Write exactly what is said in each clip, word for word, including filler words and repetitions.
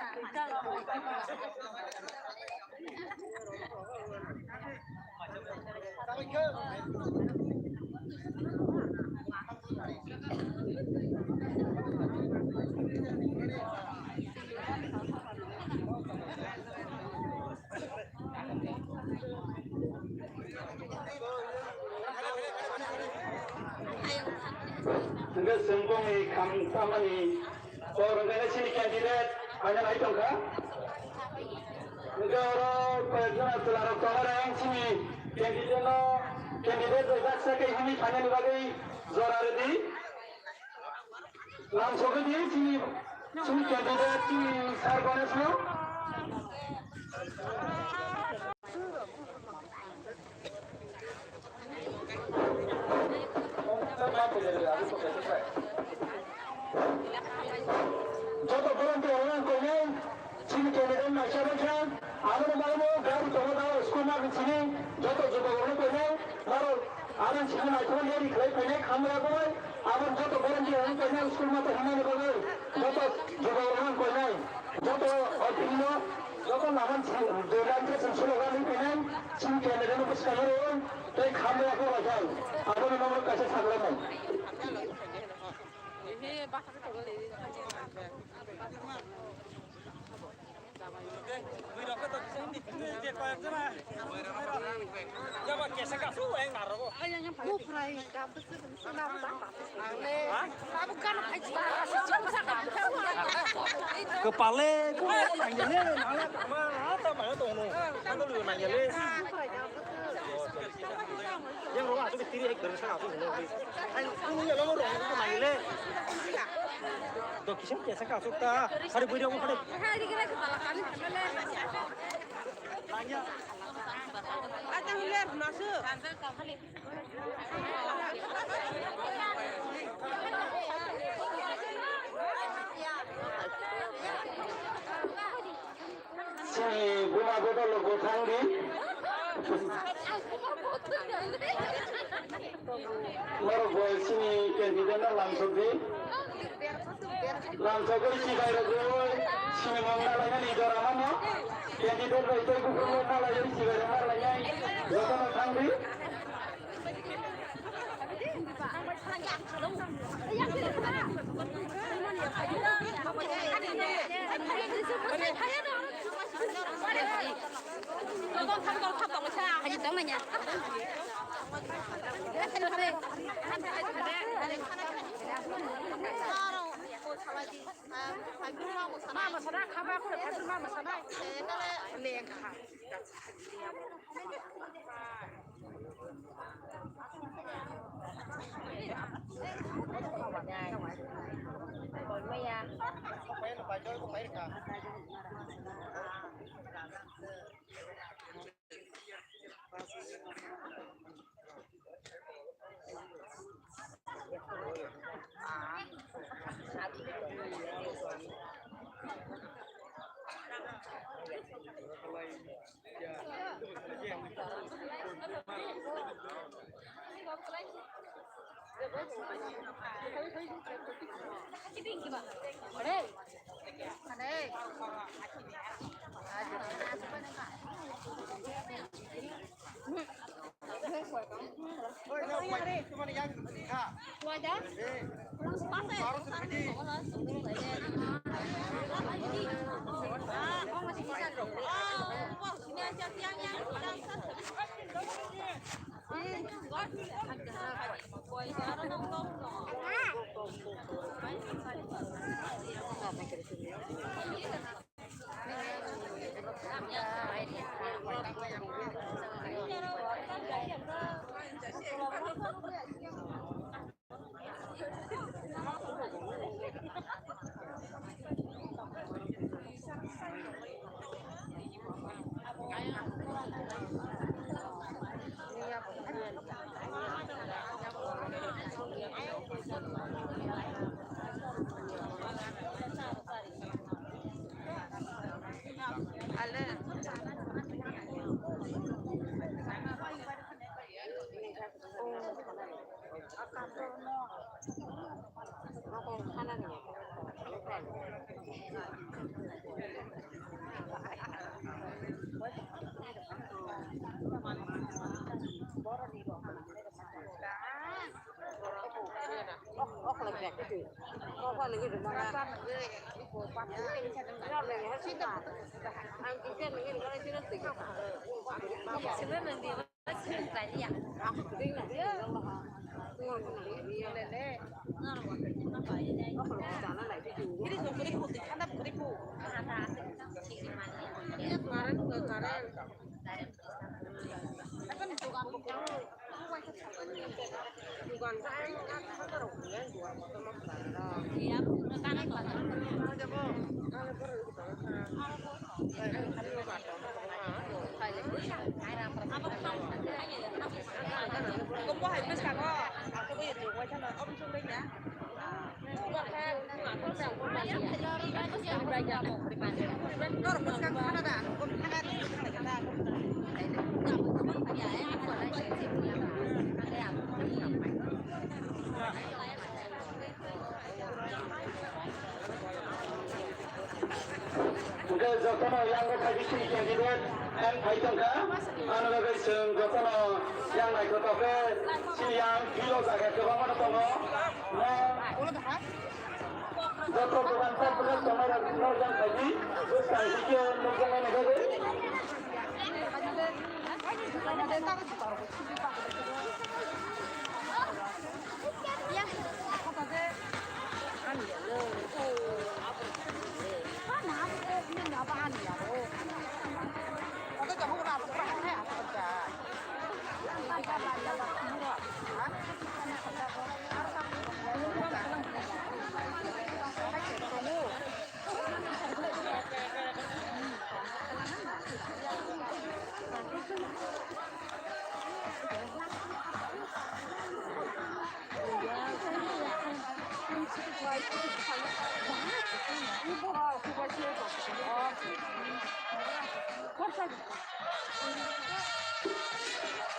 Hingke chwng bongni kham tamani kok rwngkhe chini candidate phaina nai tongkha. Hingke oro koyekjona chwlarok tongo, ang chini candidate no, candidate bai baksa khe himwi phainani bagwi jora rwdi. Lam sogwi di chini, chini candidate chini sir Ganesh no. Joto volunteer rok koinai. Chini candidate naisha bai kha, aboni bagwi gari tongo da school ma bisini joto jubagrokno koinai, norok ano chini naithokma yari khlai phainai khamya boi, aboni joto volunteer rokno koinai school ma tongmani bagwi joto jubagrokno koinai, joto o tini no joto laman dui lakh khe chwng sulo gari phainai, chini candidate no bwskango rw tei khamya boi kha, abono norok kaisa saklamai. Kepale, kepale, nangya le, nangya le, tama, tama, tama, nangya le. Yang rong asuk tiri ek dari sana asuk ini. Ang ini ya lo rong itu main le. Do kisah biasa ka asuk ta. Hari bui rong hari. Hari kira kepala kami kemana? Nanya. Ada hilir masuk. Chini buma bodol bo thang di. Norok bo chini candidate no lamsok di. Lamsok di chibai rok bo chini mong na lainani jora mano. Candidate bai tei buphang mong na lai chibai rok ma lainai. Jotono thang di. Hwnkhe jotono yang khe phaidi sini candidate ang phai tongkha. Ano bagwi chwng jotono yang naithotok khe sini yang philo jaga kwbangma no tongo. Mo joto dogan pat bwswk tongnai rok no yang phaidi bwskang hwnkhe nukjak nai nai bagwi.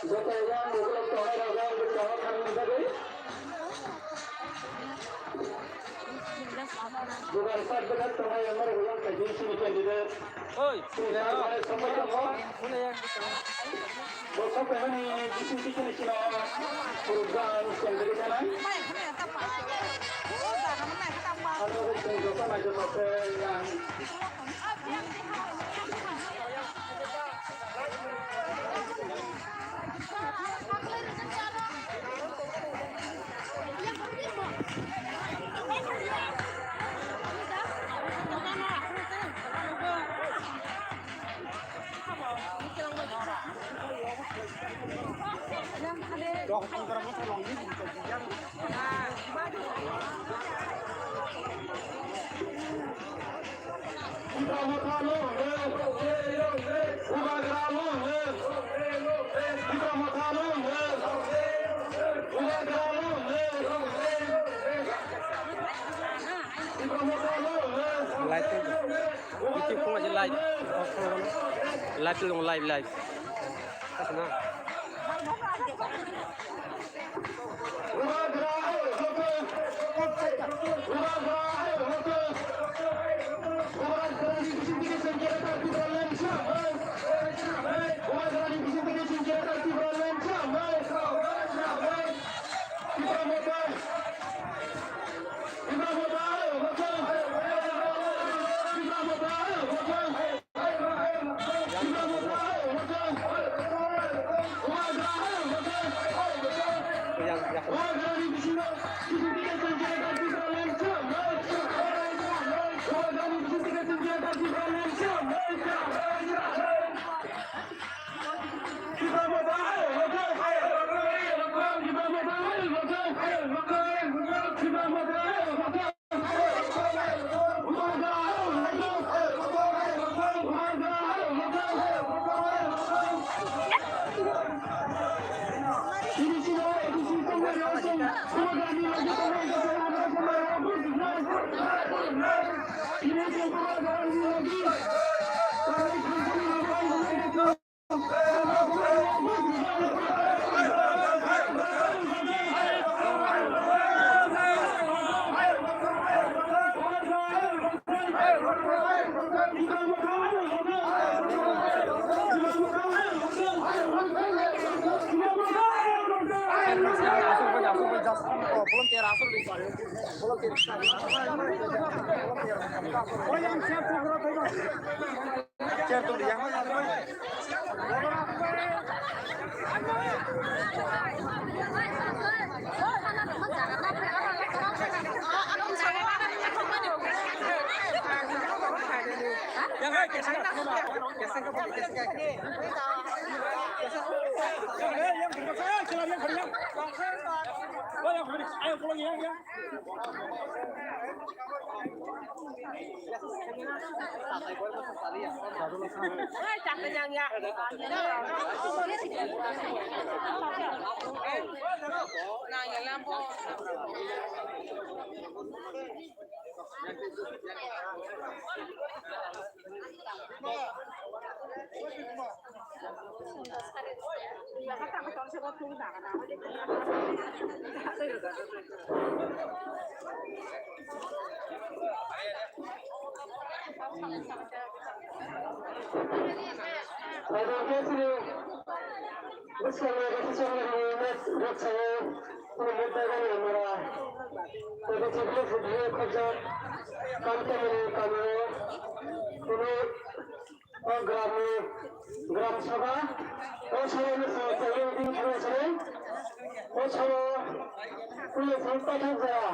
Joto yang bukulok tongnai rok yang bukulok thangni bagwi. Bukan sat bedak tongnai yang baru yang kaji sini candidate. Oi, sini yang bukulok. Bosok pemani bising bising sini. Kurban sendiri kanan. Anu sini joto mai joto yang Live tu, itu pun aja live. Live tu, live, live. Kasih na. Volunteer asol di. Volunteer. Volunteer. O gramni gram sabha, o sabha ni siyasa yang ding khe sini, o sabha puya sangpa thang jaya,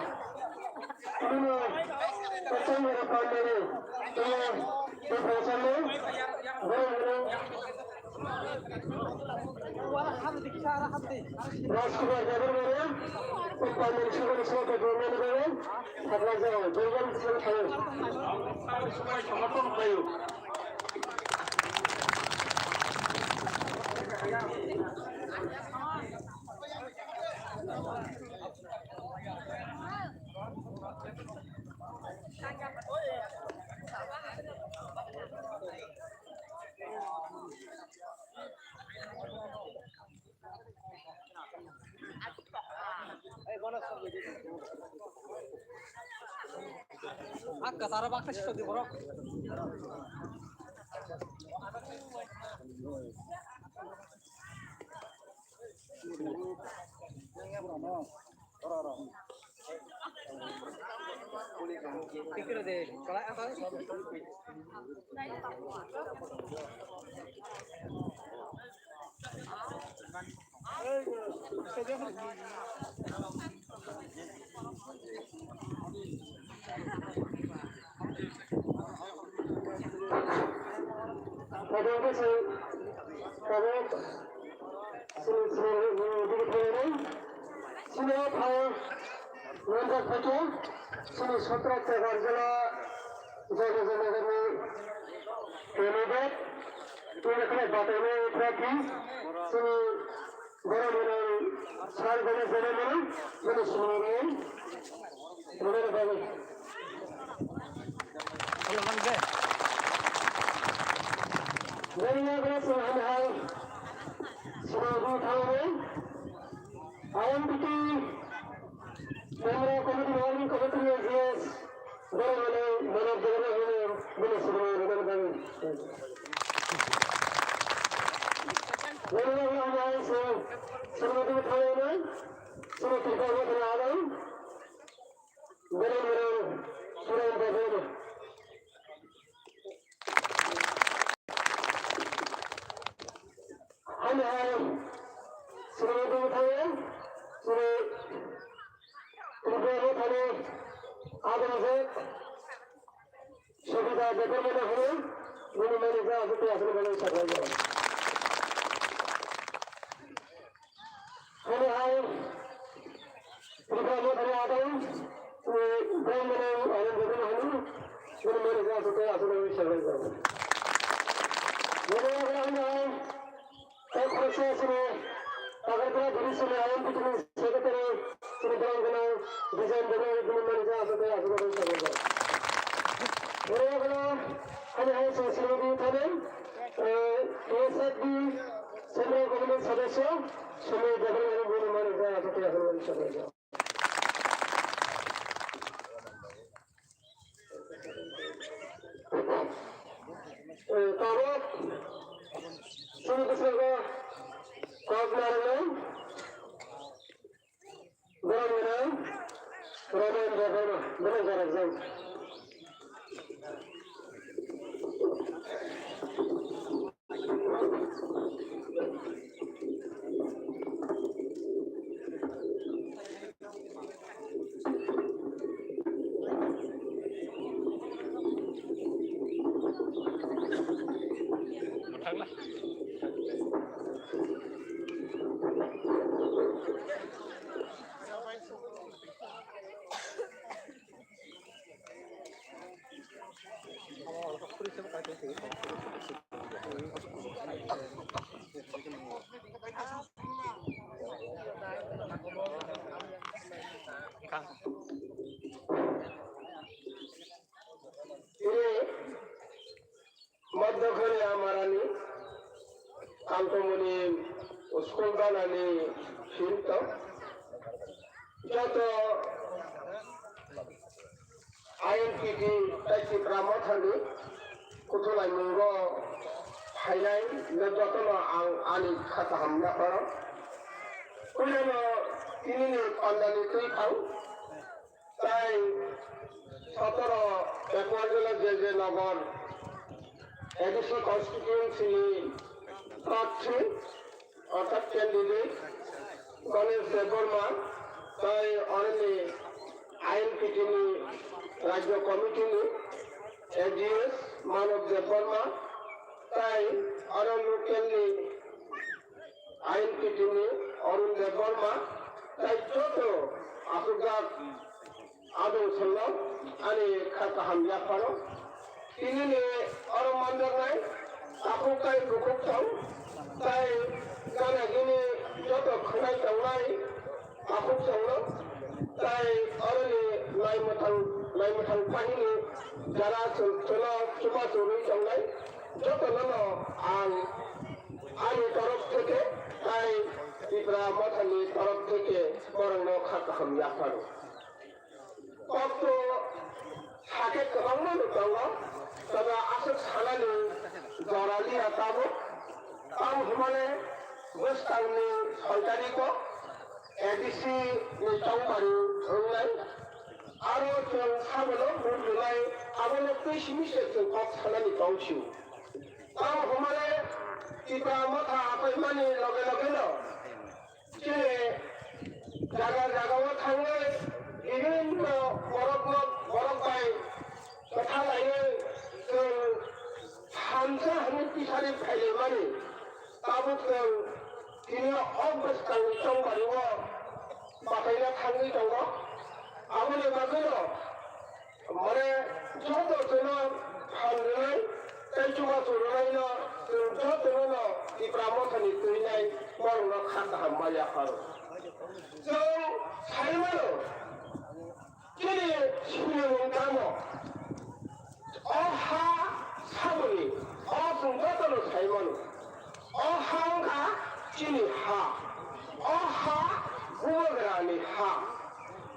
puno kacang gora pandani, puno kacang gora, gora gora. Rajkumar Debbarma, o pandani sabha ni sabha ni gora gora. Sakla jaya, Durban Singh Thayo. Somorthon khlaio. Akka sara bakta sito di borok. Sini, sini, sini, sini, sini, Nonjak phaikha, chini Satra Tegar jila Jayanagar ni candidate, tini khna bataini prarthi, chini borok ni sal gana jana mano, chini sumani rwna bagwi. Jani yagra sumani hai, sumani thangwi, I M P T Member Committee, Working Committee, A G S, borok mane, mane, borok mane, bini sibini rwmani bagwi. Borok mane, sibini bagwi thangnai, sibini bagwi thangnai, borok mane, sibini bagwi. Ani hai sini ding thayo, sini Tripura thani agam je subida betor mane holo, nini mani ja asuk asuk mane sabai ja. Ani hai Tripura Motha ni adai, eh, Brahmana Anand Bhavan Hanu, Guru Mani Jai Asute Asute Guru Shabai Jai. Guru Mani Jai, eh, Khoroksa Sini, Agartala Division ni I M P T ni Secretary, Sini Brahmana Bijan Debra, Guru Mani Jai Asute Asute Guru Shabai Jai. Guru Mani Jai, Ani hai Sini Sini Di Thanen, eh, K S F D Central Government Sadasya, Sumit Debbarma Guru Mani Jai Asute Asute Guru Shabai Jai. Eh, tabuk chini bwskango kok narwknai. Roman Debbarma, bini jorok jang. Tini Madhya Khali Amarani Kantomoni school banani field o joto I N P T tei Tipra Mothani kuthulaimungo phainai no jotono ang ani kha kaham yapharo. Puilano tinini pandani twi thang. Tai sotoro Debbarma jela J J Nagar A D C constituency ni prarthi orthat candidate Ganesh Debbarma tai oroni I N P T ni Rajya Committee ni A G S Manob Debbarma tai oro local ni I N P T ni Arun Debbarma tai joto asukjak adong songno ani kha kaham yapharo. Tinini oro manjaknai takhuk tai bukhuk tong tai gana gini joto khwnai tongnai takhuk tongno tai oroni lai mwthang lai mwthang bahini jara chwng chwla chubachu rwi tongnai jotono no ang Ani torof theke tai Tipra Mothani torof theke borokno kha kaham yapharo. Kokto sakhe kwbangma no tongo, tobo aswk sanani jora liya tabuk. Tamo hwnmale bwskangni soitariko A D C ni tongmani wngnai. Aro chwng sabono vote rwnai, abono twi simi se chwng kok sanani tong sio. Tamo hwnmale Tipra Motha apaimani loge loge no chini jaga jaga o thangwi bibhinno borokno, borok bai kwtha laiwi chwng thansa hwnwi tisari phailaimani. Tabuk chwng tini o bwskangni chongbario bataina thangwi tongo. Aboni bagwino mane joto chwngno phan rwnai tei chubachu rwnaino chwng jotono no Tipra Mothani twinai borokno kha kaham ma yapharo. Chwng sai mano, chini sinimung tamo? O ha saboni, o chwng jotono sai mano. O ha wngkha chini ha. O ha bubagrani ha.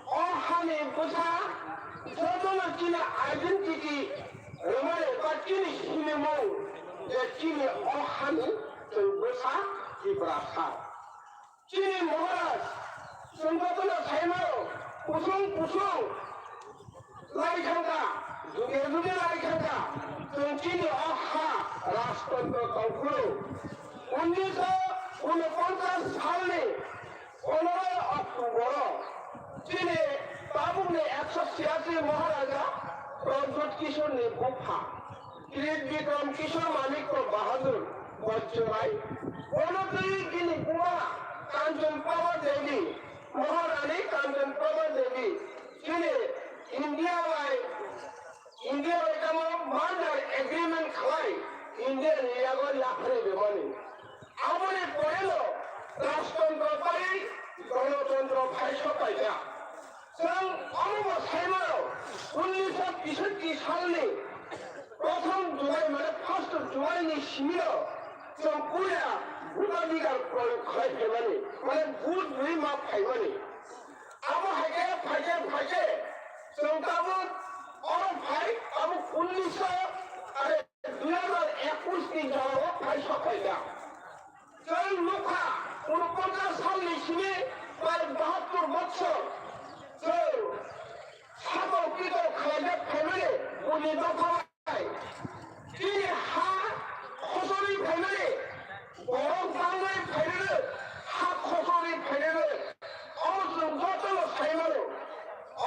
O hani bwsa jotono chini identity rwmani ba chini sinimung je chini o hani chwng bwsa Tiprasa. Chini Maharaj, chwng jotono sai mano, kusung kusung lai thangkha, juge juge lai thangkha, chwng chini o ha rajtontro tongphuru. Unniso unoponchas salni ponoroi October-o chini tabukni ekso chiyasi Maharaja Pradyut Kishorni bupha. Kirit Bikram Kishore Manikya Bahadur Bajjo Rai, bono twi bini buma Kanchan Prabha Devi, Maharani Kanchan Prabha Devi, chini India bai, India bai tamo merger agreement khlai India ni yago yapharwi rwmani. Aboni poreno rajtontro bai gonotontro phai sopaikha. Chwng omobo sai mano, unniso tisatti salni prothom July, mane first July ni simino chwng puila voter card proyog khlai phaimani, mane vote rwi ma phaimani. Abo hai khe phai khe, phai khe chwng tabuk oro phai, tabuk unniso, are, dui hazar ekush ni jora o phai sopaikha. Chwng nukha, unoponchas salni simi bai bahattur bochor chwng sakol kitol khlaijak phaimani buini dopha bai chini ha khosorwi phaimani, borok bangwi phairwrwk, ha khosorwi phairwrwk, omo chwng jotono sai mano.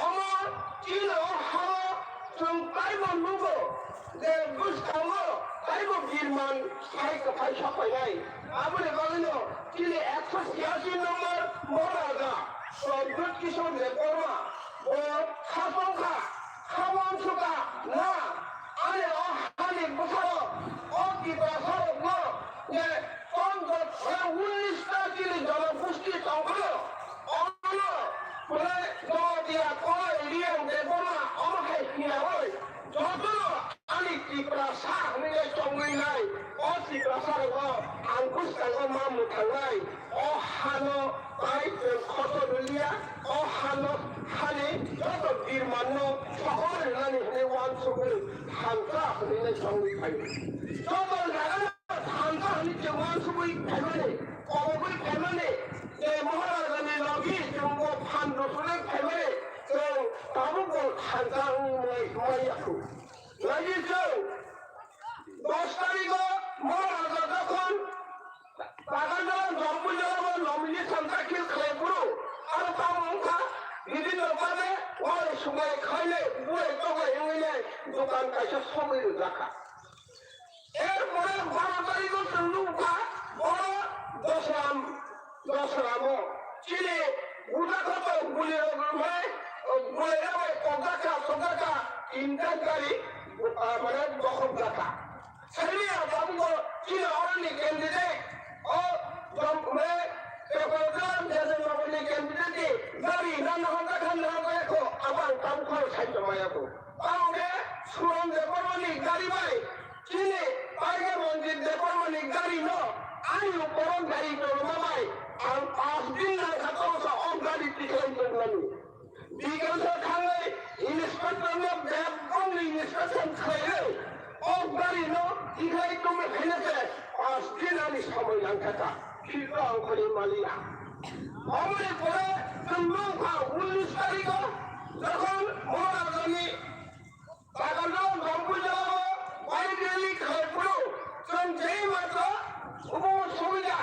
Omo chini o hao chwng taibo nugo je bwskango taibo birman sai kwthai sapainai. Aboni bagwino chini ekso chiyasi number Maharaja Pradyut Kishore Debbarma bo kha tongkha, kha uansukha na ani o hani bwsarok, o Tiprasarokno je pondro unnish ta chini jonogosti tongphano, omono hwnwi Jamatia Kolai Riyang Debbarma omo hai hwnyaui jotono ani Tiprasa hwnwi le chongwi nai. O Tiprasarokno ang bwskango ma mwthangnai. O hano bai chwng khosor rwliya. O hano hani joto birmanno sohor rwnani hwnwi uansugwi thansa hwnwi le chongwi phaio. Joto jagano thansa hwnwi chwng uansugwi phaimani, kobogwi phaimani, je Maharajani logi chwngbo phan rwphunwi phaimani, chwng tabukbo thansa wngwi mai, mai yakhu. Lagi chwng dos tarigo Maharaja jokhon Bagandala Jambujala bo nomination dakhil khlai phuru, aro tamo wngkha, bibhinno babe walai suklai khainai, bulai toklai wngwi nai, dokan kaisa sogwi rwjakha. Erpore baro tarigo chwng nukha, boro Dosram, Dosramo chini bujakha to gulirok rwmai, gulirok bai kokjakha, kokjakha, intankari, ah, mane dokhokjakha. Saimaya tabukbo chini oroni candidate, o, jom, mane, Pepalgram Jajanogorni candidate ni gari na naharjakha, naharjakha, abo ang tabuk phano sai tongmaya bo. Tamo khe Suram Debbarmani gari bai chini Tiger Ranjit Debbarmani gari no ani uporo gari tongma bai ang panch din nangkha tongsa o gari tikhlai tongnani. Bikansa thangwi inspector no bebak ni inspection khlaiwi o gari no tikhlai tongwi khaina se panch din ani somoi nangkha ta. Phirba ang kholi maliya. Omoni pore chwng nukha unnish tarikh o jokhon Maharajani Bagandal Rampui jagao bike rally khlai phuru chwng jei masa obo sumija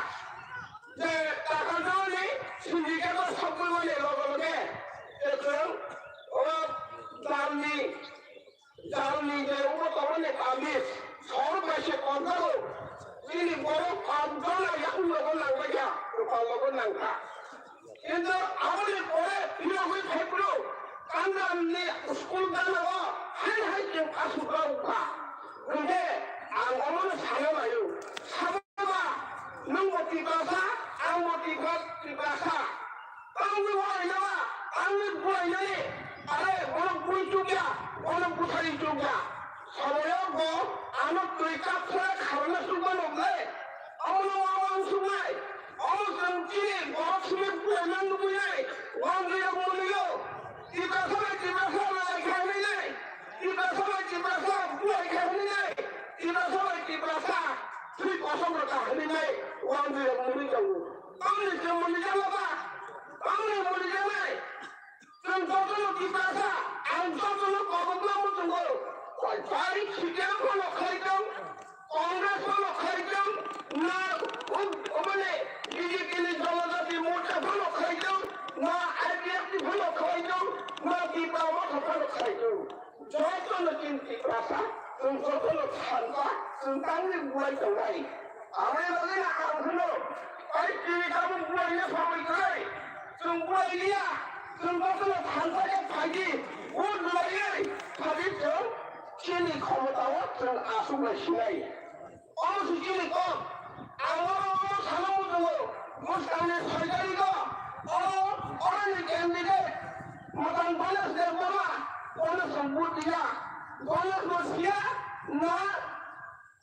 je Takarjalni syndicate o sokwi mani loge loge chwng o dalni, dalni je obo tongmani public sor bai se konjago. Chini borok konjak yakung logo nangbaikha, kwpal logo nangkha. Kintu aboni pore phiyogwi phaiphuru Kanjamni school gana o hai hai chwng aswk rw kha. Hwnkhe ang omono sana laio. Sabo ba nwngbo Tiprasa, angbo Tipra-, Tiprasa. Tangwi walainama, tangwi bulainani, are bono bui chukya, bono bwthari chukya. Somoyo bo ano twi kap sora kharna chukmano ble. Omono ma wansuknai. Omo chwng chini borok simi bulaina nugwinai, wanjwi rok mwnwio. Tiprasa bai Tiprasa lai kha hwnwi nai. Tiprasa bai Tiprasa bulai kha hwnwi nai. Tiprasa bai Tiprasa thwi kosong rwkha hwnwi nai. Wanjwi rok mwnwi tongo. Tamni chwng mwnwi jalo ba? Tamni mwnwi janai? Chwng jotono Tiprasa, ang jotono kobokma muchungo. Bai C P M phano khlai tong, Congress phano khlai tong, na, um, umani B J P ni Jonojati Morcha phano khlai tong, na I P F T phano khlai tong, na Tipra Motha phano khlai tong. Jotono chini Tiprasa, chwng jotono thansa, chwng tangwi buai tongnai. Aboni bagwino ang hwno, tei chini tabuk buaina samui kwrwi. Chwng buai liya, chwng jotono thansa khe phaidi, vote rwlaiwi phaidi chwng chini khomotao chwng achuk lai sinai. Omo se chini kok. Ang oro omo sana muchungo, bwskangni soi tarigo, oro, oroni candidate, mwtang Ganesh Debbarma, bono chwng vote liya. Ganesh bo siya, na,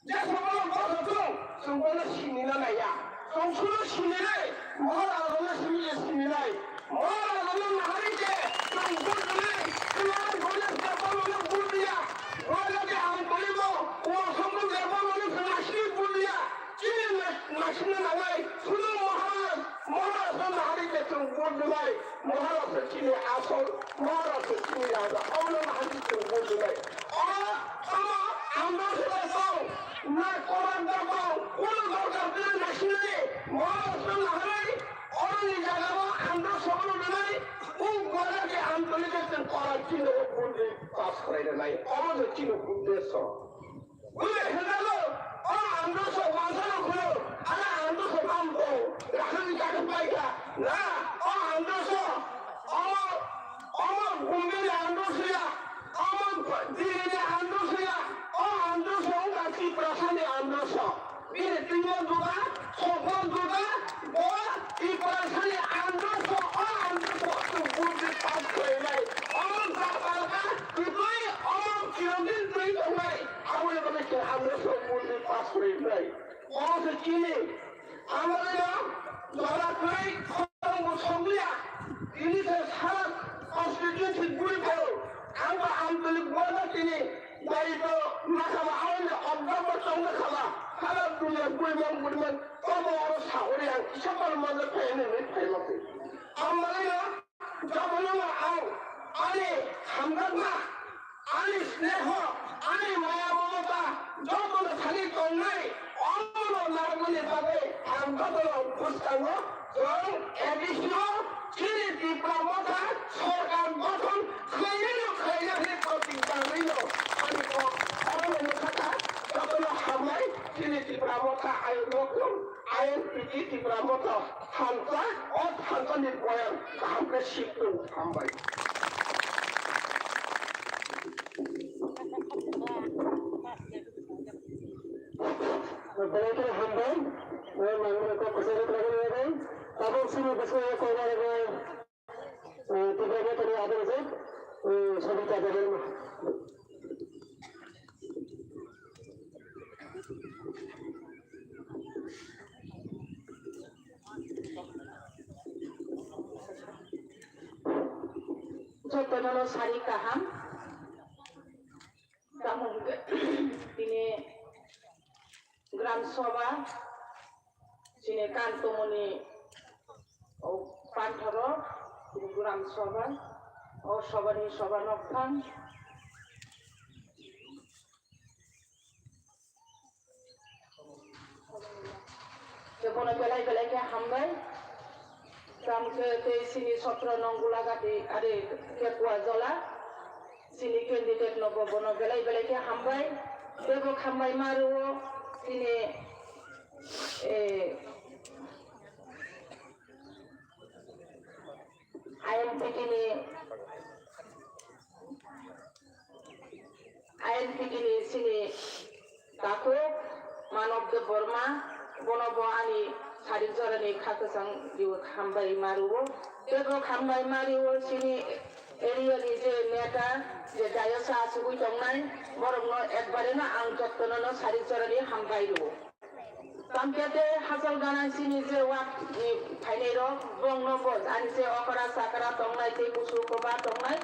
Jeswk borok boso chwng, chwng bono sinina naiya. Chwng suno sininai, Maharajano simi je sininai. Maharajano naharwi je chwng bujinai, chwng Ganesh Debbarmano bujiya. Bono je ang tolimo, Uma Shankar Debbarmano chwng naisingwi bujiya. Chini nais-, naisingna nangnai, suno Maharaj, Maharajano naharwi je chwng bujinai. Maharaj se chini asol, Maharaj se chini raja, omono naharwi chwng bujinai. O, omo, Andro se bai tong, na koran da tong, kuno dorkar tini nasinai, Maharaj no naharwi, oroni jaga o Andro se bono rinai, o gwdalke Andro ni je chwng koran chini o bundi pass khlai rinai, omo se chini uddesho. Bule hwnjago, o Andro se wansano khwlwk, ala Andro se mambo, rakhani jaga paikha, na, o Andro se, omo, omo Bombay ni Andro se ya, omo Delhi ni Andro se ya, o Andro se wngkha Tiprasa ni Andro se. Bini twibo juda, sokbo juda, bo Tiprasa ni Andro se, o Andro se, o bundi pass khlainai, omo jaga, kwtwi, omo Chirodin twi tongnai. Aboni bagwi chwng Andro se bundi pass khlainai. Omo se chini. Amoni no jora kwrwi khorang bo songliya. Tini se sara constituency bui pharo. Ang bo ang tuli gwada tini. Dai to nakha ba ang ni obda bo chongna khala. Sara dunia bui mang bui mang. Tobo oro sa ori ang kisa par ma phai ni phai ma. Amoni no Jotono no ang ani hamjakma, ani sneho, ani maya mamata, jotono thani tongnai, omono narwkmani bagwi ang jotono bwskango chwng A D C o chini Tipra Motha sorkar gothon khlainai no khlainai hwnwi protikja rwino ani kok omono mwthakha. Jotono hambai chini Tipra Motha ayuk rok. I N P T Tipra Motha thansa, o thansa ni boyang kaham khe sik tong hambai. Belai khe hambai, o manwi kok kwcharo kwrwngwi bai, tabuk chini bwskango koibar bai. Eh, Tipra Mothani adongjak, eh, Sabita Debbarma. Jotono sari kaham. Tamo hwnkhe tini Gram Sabha, chini Kantomoni o panthoro Gram Sabha, o Sabhani Sabha nokphang. Tei bono belai belai khe hambai. Tamo khe tei chini sotro nong Gulagati, are khe Kuajola. Chini candidate no bo bono belai belai khe hambai. Tei bo hambai ma rwo chini, eh, I N P T ni, I N P T ni chini takhuk Manob Debbarma, bono bo ani sarik jorani kha kwchang rwo, hambai ma rwo. Tei bo hambai ma rwo chini area ni je neta, je dayos o achugwi tongnai, borokno ekbare no ang jotono no sarik jorani hambai rwo. Tamkhe tei hachal gana chini je ward ni phainai rok, bongno bo ani je okra chakra tongnai tei kusu koba tongnai,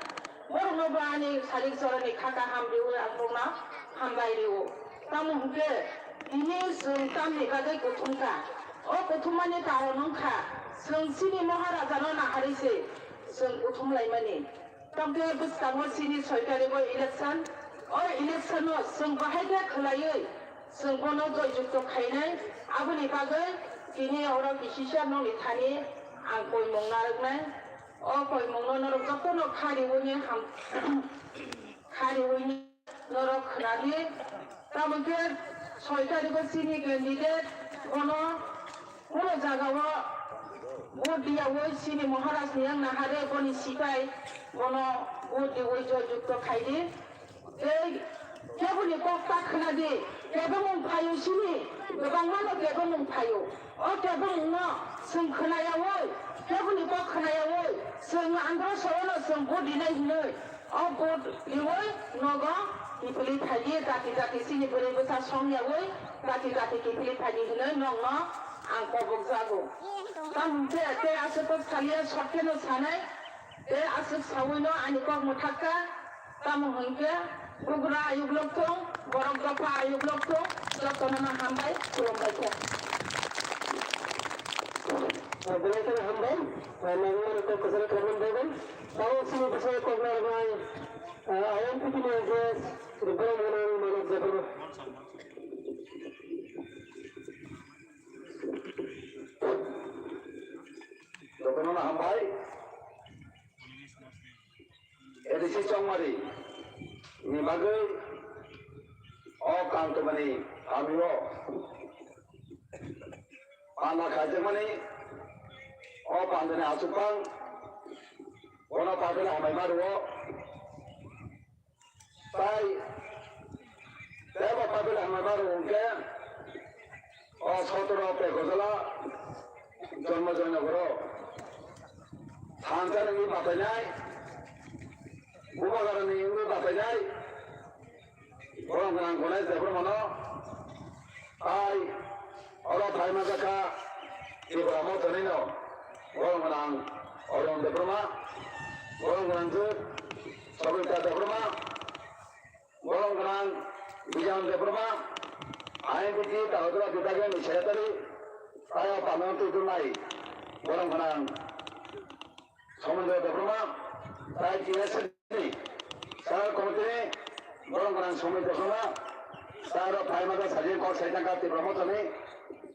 borokno bo ani sarik jorani kha kaham rwi ang bongno hambai rwo. Tamo hwnkhe tini chwng tamni bagwi kuthumkha? O kuthumani karon wngkha chwng chini Maharajano naharwi se chwng kuthum laimani. Tamkhe bwskango chini soi tarikgo election, o election-o chwng bahai khe khwlaiwi chwng bono joy jukto khainai, aboni bagwi tini oro kisi sa nokni thani ang koimung narwknai. O koimungno norok jotono kha riwini ham-, kha riwini norok khwnadi. Tamo khe soi tarikgo chini candidate bono Kunu jagao vote diyawi chini Maharaj ni wngna hare boni sipai bono vote diwi joy jukto khaidi. Tei keboni kok ta khwnadi, kebengmung phaio chini, kwbangmano kebengmung phaio. O kebengmungno chwng khwnayawi, keboni kok khwnayawi, chwng Andro Sorono chwng vote dinai hinwi. O vote riwi nogo kiphilwi phaidi, jati jati chini bwrwi bwsa songyawi jati jati kiphilwi phaidi hinwi nokno ang kobokjago. Tamo hwnkhe tei aswk kok salia sokkeno sanai, tei aswk sawino ani kok mwthakka. Tamo hwnkhe bugra ayuk lok thung, borok dopha ayuk lok thung, jotono no hambai, khulumbai khe. Belai kheno hambai. Nangmani kok kwcharo khlaimani bagwi tabuk chini bwskango kok narwknai, ah, I M P T ni address, borok gwnang Manik Debbarma. Jotono hambai. A D C Chongmari ni bagwi o Kantumani hamio panda khaijakmani o pandani achukphang bono paphila hambai ma rwo. Tai tebo paphila hambai ma rwo hwnkhe o sotoro Pekojala Jonmo Joynogoro thansa nungwi batainai, Bubagrani wngwi batainai, borok gwnang Ganesh Debbarmano, tai oro phaima jakha Tipra Mothani no, borok gwnang Arun Debbarma, borok gwnang Sabita Debbarma, borok gwnang Bijan Debbarma, I M P T Tagodra Bidagani Secretary, tai o panel twi tongnai, borok gwnang Somendra Debbarma, tai T S F ni Central Committee ni borok gwnang Somendra Debbarma, tai oro phaima jakha sajini kok sai thangkha Tipra Mothani,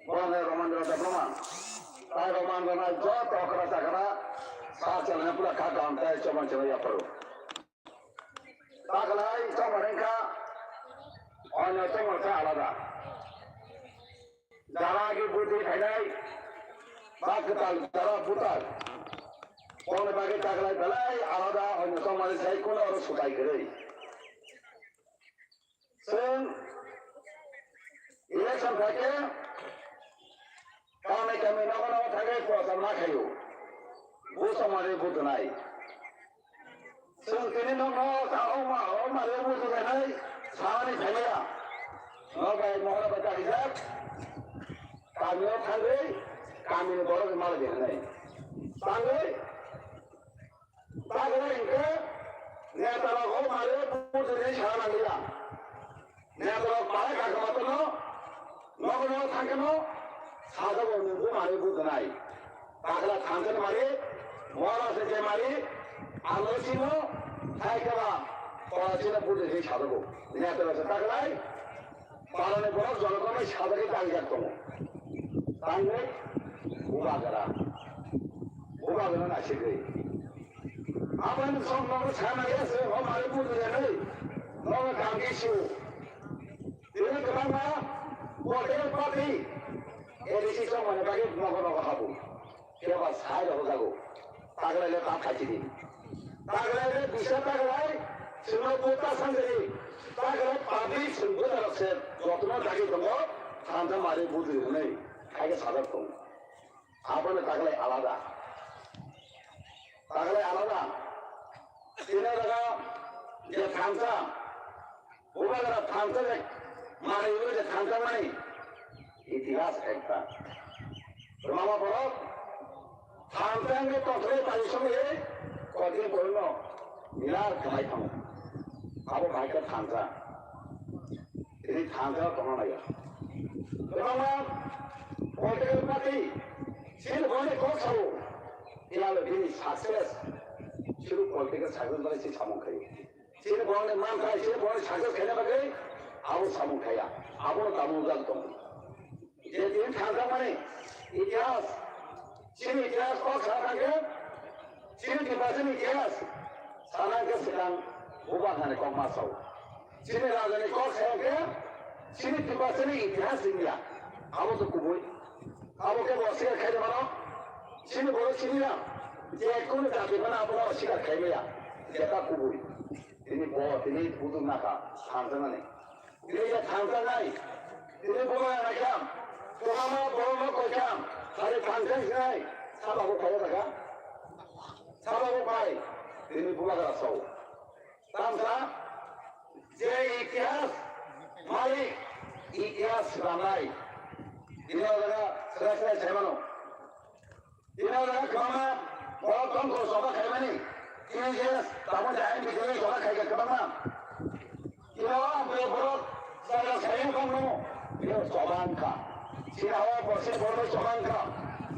borok gwnang Romendra Debbarma, tai Romendra joto okra chakra sa chalani pura kha kaham tai chobang chobang yapharo. Taklai chongmani wngkha, onyo chongmani se alada. Jara age budhi khainai, ba kwtal jara butar. Boni bagwi taklai belai alada, onyo chongmani sai kuno oro sutai kwrwi. Chwng election phaikhe kami kami nogo nogo thangwi prochar ma khaio. Bo chongmani budhinai. Chwng tini nokno ta o ma, o ma le buji bai nai, samani phaimaya. Nok bai mohora bai takijak. Kamio thangwi, kamini borok ni malai bai nai. Tangwi, tangwi hingke, neta rok o ma le buji ni sana nangliya. Netrok parai kakamato no, nogo nogo thangkhe no, sajago nungbu manwi budunai. Takla thangjani mari, mora se je mari, alo sino, thaikaba, tora sino budu se sajago. Netrok se taklai, parani borok jolokome sajagwi tangjak tongo. Tangwi, bubagra. Bubagra nasigwi. Aboni sok nogo sana yase, o mari budu yanai, nogo kamki siu. Tini kwbangma political party A D C chongmani bagwi nogo nogo habu. Kebo sai rok jago. Taglai le ta khachi di. Taglai le bisa taglai, sino buta sanjari. Taglai public sing buta rok se, jotno dagi tongo, thansa mari budu hwnwi, khaike sajak tongo. Abono taglai alada. Taglai alada. Tini daga je thansa, Bubagra thansa je manwi je thansa mani itihas ekta. Mama borok thansa je tongthai tari songwi kotini borokno milar khlai thango. Abo bahai khe thansa. Tini thansa tongna naiya. Kwbangma political party chini borokni kok sao. Phiya bini success, chini political success bai si samung khaio. Chini borokni manthai, chini borokni success khaina bagwi abo samung khaiya. Abono tamo wngkha tong. Je tini thangjakmani itihas, chini itihas kok sana thangkhe, chini Tiprasani itihas sana hwnkhe swkang bubagrani kok ma sao. Chini rajani kok saya khe, chini Tiprasani itihas wngya. Abo to kubui. Abo khe bo sikar khai mano. Chini borok chini ya. Je kunu jati mano abo no sikar khai maya. Jeta kubui. Tini bo, tini buduk naka, thansa nani. Tini ya thansa nai. Tini bo ya nakam. Toma ma bo ma koi kam. Hari thansa nai. Saba bo koi daga. Saba bo pai. Tini bubagra sao. Tamsa, je itihas malik, itihas swrangmani. Tini o jaga swrai swrai sai mano. Tini o jaga kwbangma borok tongkho choba khaimani. Tini je tamo je ain bidini choba khaikha kwbangma. Tini o ang borok jaga sai wngkha no. Tini o choba wngkha. Tini o borsi borok choba wngkha.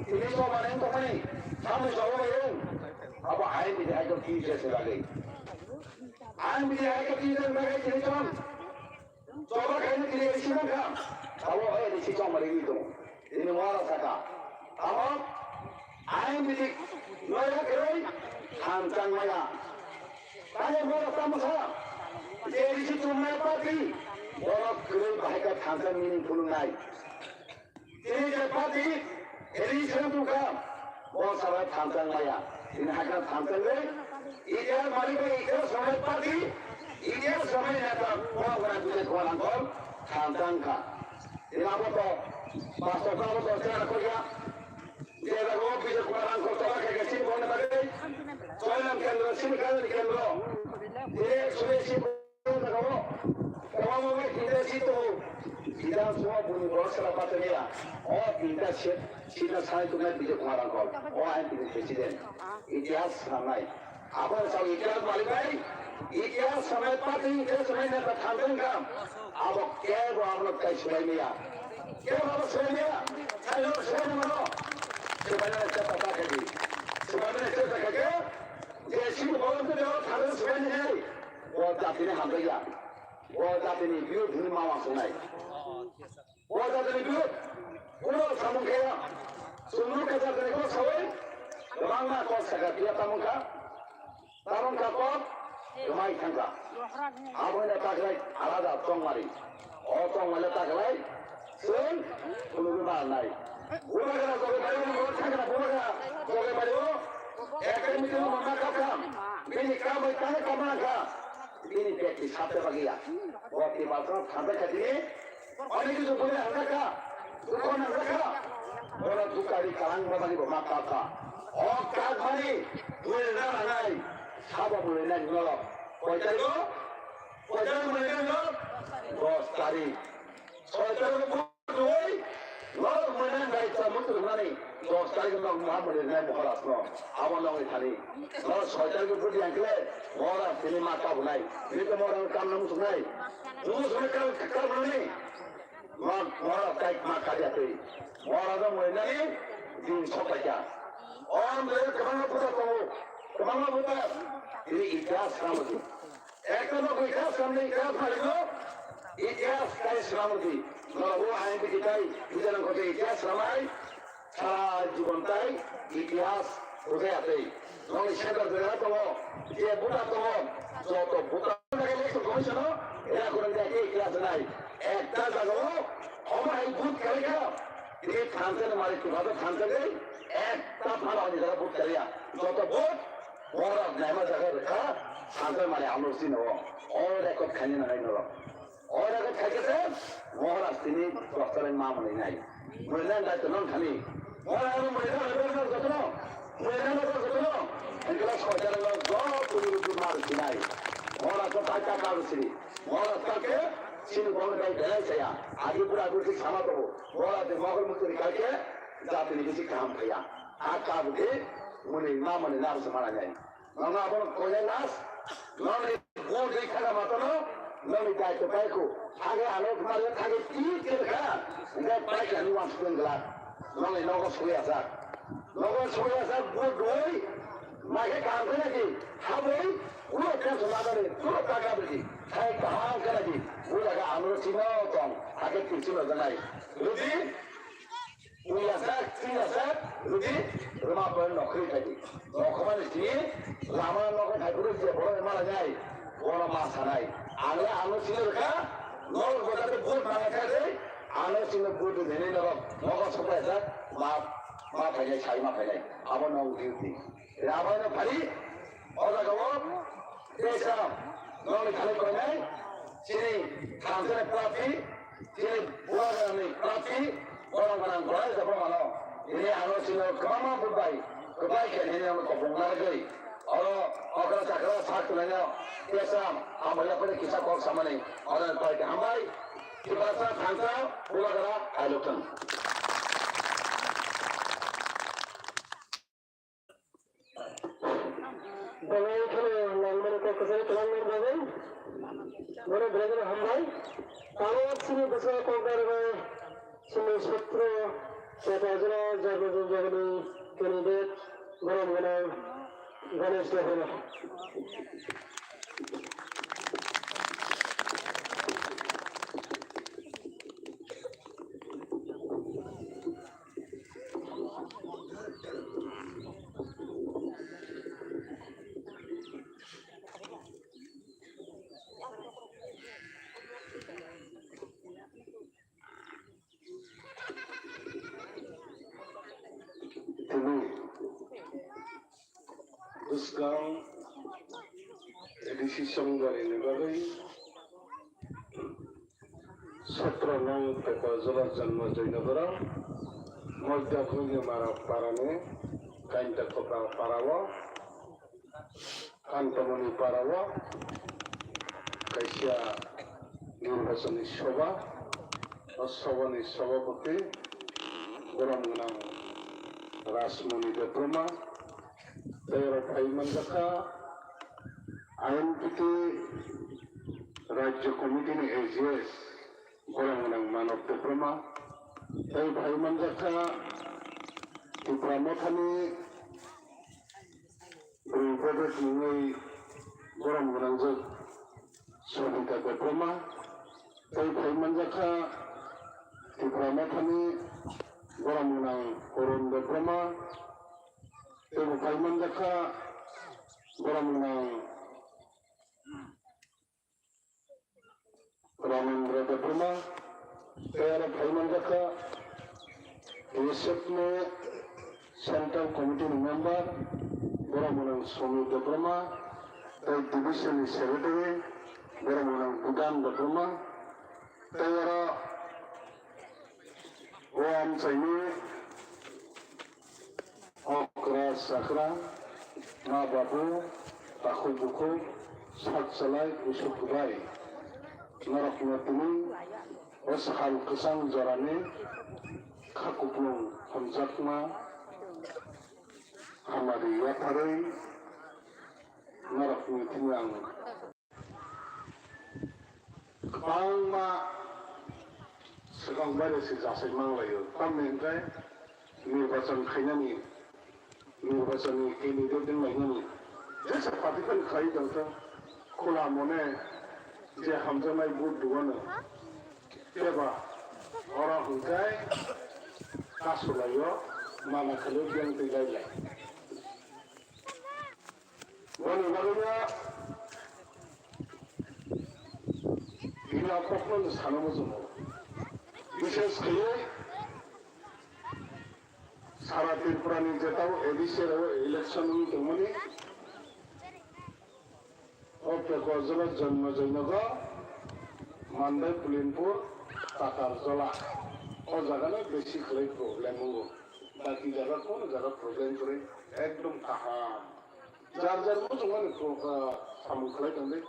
Tini choba nai wngkha mani. Samung choba bai rwng. Abo I N P T hai khe T S ni bagwi. I N P T hai khe T S ni bagwi tini chwng choba khaina tini isi mankha. Abo hai isi chwng mari wi tongo. Tini wara saka. Abo I N P T noya kwrwi thanchang maya. Tani wara tamo sa. J D C chumnai party. Borok kwrwi bahai khe thanchang meaningful wngnai. Tini je party, eri seng tungkha, bo sabai thanchang maya. Tini hakha thanchang le, itihas malik bai itihas samai party, itihas samai neta, bo gora bujai khwa nangkol, thanchang kha. Tini abo to, pastor to abo to, tera ko ya. Tera ko bujai khwa nangkol, to ba khe sin bone bagwi. Soilam kendro, sin kendro, kendro. Tini suri sin Kwbangma wngkha tinta seat tongo. Bidhan Sabha buni borok sara pataniya. O tinta seat, seat no sai tongnai Bijay Kumar Rangkhol. O I N P ni president. Itihas swnamnai. Abo sao itihas malik bai. Itihas swnamnai party itihas swnamnai neta thangjani kam. Abo kebo abono tai swlai maya. Kebo abo swlai maya. Sai no swlai mano. Swlai mano chapa ta khaji. Swlai mano chapa khaji. Je sini bolong tu jawab thangjani swlai maya. O jatini hamjakya. O jatini biruddhe ni ma uansuknai. O jatini biruddhe. Kunu samung kaya. Sumru kaya jatini kok sawi. Kwbangma kok saka tiya tamung kha. Tamung kha kok. Kwmai thangkha. Aboino taklai alada tongmari. O tongmale taklai. Chwng khulugwi ma nai. Bubagra jogai bai o, thangna bubagra jogai bai o. Ekdom meeting o ma kha kha. Bini kam bai tang kha ma kha. Bini bek ni sate bagiya. O ti ma kha thangbai kha dini. Oni ki jupuri hangka kha. Dukho nangka kha. Bono dukari kalang ba bani bo ma kha kha. O kak mani. Mui na nai. Sabo mui na nolo. Koi tarik o? Koi tarik mui na nolo? Dos tarik. Soi tarik o. Twi, norok mwnang bai chamung rwnani dos tarik no ma mwnang nai Maharaj no. Abo nongni thani. Norok soi tarik no budi ang kle, Maharaj tini ma kabunai. Tini to Maharaj kam nang musuknai. Musuknai kam, kam nani. Ma, Maharaj tai ma kadi atwi. Maharaj no mwnang nani, din sopaikha. Om daya kwbangma buta tongo. Kwbangma buta. Tini itihas swnamdi. Ekta no itihas samni itihas phaliko, itihas kai swnamdi. Norok bo ain bidi tai, bijanang kote itihas swnamai, sara jibon tai, itihas bujai atwi. Noni center jora tongo, je buta tongo, joto buta election commission o, era kono jai ke itihas nai. Ekta jaga o, omo hai but kai ka, ini thansa ni mari tu bata thansa ni, ekta phala ni jaga but kai ya. Joto but, Maharaj naima jaga rwkha, sanjak mani amrok chini o. O record khaina nangnai norok. O record khaikhe se Maharaj tini doctor ma mwnai nai. Mwnai nai to non khani. Maharaj no mwnai nai to jotono. Mwnai nai to jotono. Engkla soitar no joto ni rupi mar sinai. Maharaj to tai ta kar sini. Maharaj kalke sini bong dai belai saya. Agi pura agi sik sama to. Maharaj de mogol mukti kalke jatini bisi kaham khaya. A kabukhe mwnai ma mwnai nai se mana nai. Nono abono koinai last, noni bul ri khaga matano, noni daito paikhu. Thage ano mari thage ti kha, ngai paikha ni wan sung glak. Noni nogo sui ajak. Nogo sui ajak bul doi, mage kam khe naki, haboi, ulo tension madani, turo taka bidi, thai kaham khe naki, ulo ga ano chino tong, hake ti chino janai. Rudi, Uya sak, tiya sak, rudi, ruma pon nokri thadi. Nokhoma ni tini, lama nokri thai puru je boro mala jai, boro ma sanai. Ang le ano sini rwkha, nol bojate bul mala kha de, ano sini bul de dheni norok, nogo sopai sak, ma, ma phainai, sai ma phainai. Abo nong duty. Rabai no phari, o jaga o, tesa, nokni thani koinai, chini thamsani prarthi, chini bubagrani prarthi, borok gwnang bolai jabo mano. Tini ano chini kwbangma bubai, kwbai khe nini ano kopung narwgwi. Oro okra chakra sak tunaino, tesa, hambai yaphani kisa kok samani, oro bai hambai, Tiprasa thansa, bubagra, kailoktwng. Belai kheno langmani kok kwcharo kwlangmani bagwi bono belai kheno hambai. Tabuk chini bwskango kok narwknai chini sotro Chepajra Jagajagni candidate Borom gwnang Ganesh Debbarma. Tini bwskang A D C chongbarini bagwi sotro nong Pekojola Janma Joynagra Moidya Bhumimara parani Kainta Kopra parao Kantamoni parao kaisa nirbachani soba, o sobani sobapati borom gwnang Rajmoni Debbarma, tei oro phai manjakha I N P T Rajya Committee ni A G S borom gwnang Manob Debbarma, tei phai manjakha Tipra Mothani Bwrwi Project mungwi borom gwnangjak Sobita Debbarma, tei phai manjakha Tipra Mothani borom gwnang Korun Debbarma, tei bo phai manjakha borom gwnang Ramendra Debbarma, tei aro phai manjakha T S F ni Central Committee ni member, borom gwnang Somir Debbarma, tei Division ni Secretary, borom gwnang Budan Debbarma, tei aro o amchaini Okra chakra, ma babu, takhuk bukhuk, sak chalai, usuk kwbai, norokno tini o sal kwchang jorani kha kuplung hamjakma hamari yapharwi norokni tini ang Kwbangma swkang baire se jasai manglaio. Tamni hwnkhe nirbachon khainani, nirbachonni candidate wnglainani jesa party phano khlai tongthok, khula mone je hamjaknai vote rwano. Teba oro hwnkhe kasulaio, mana khalio biyang twi lailai. Boni bagwino bini o kokno no sana muchungo. Bishes khe sara Tripura ni jetao A D C rao election wngwi tongmani o Pekojola Janma Joynagra, Mandai Pulinpur, Takarjola. O jaga no besi khlai problem wngo. Baki jaga kono jaga problem kwrwi ekdom kaham. Jar jar muchungmani pro-, ah, samung khlai tongdi.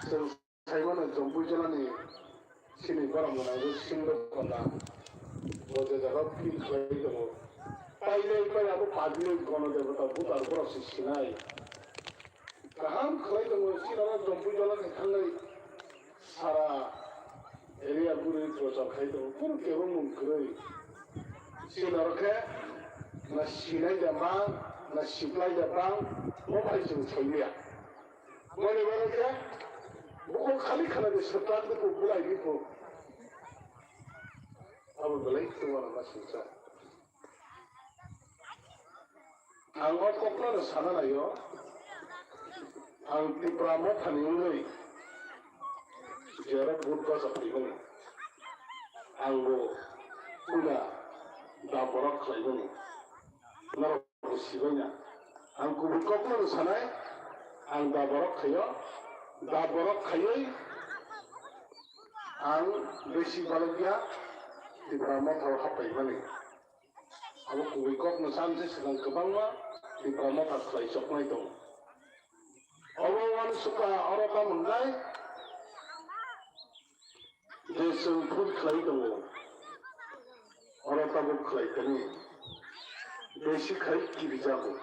Chwng saimano Jampui jilani chini borok mwnang Singh Dopanda bo je jaga feel khlai tongo. Pailai pai abo public gono debota voter borok se sinai. Kaham khlai tongo, chini oro Jampui jilani thangnai sara area guri prochar khai tongo, kunu kebo mung kwrwi. Chini oro khe na sinai da bang, na siplai da bang, bo bai chwng soi maya. Boni bagwi khe bukhuk khali khana de swprak de ko bulai de ko. Abo belai tongma na singsa. Ang o kokno no sana naio, ang Tipra Mothani wngwi jero vote bacha phaimani, ang bo puila da borok khlaimani, norok bo sibaina. Ang kubui kokno no sanai, ang da borok khaio, da borok khaiwi ang besi balokya Tipra Mothao haphaimani. Abo kubui kokno sanse swkang kwbangma Tipra Motha khlai choknai tongo. Obo uansukha oro tamo hwnkhai je chwng phut khlai tongo, oro tabuk khlai tongwi besi khai kirijago.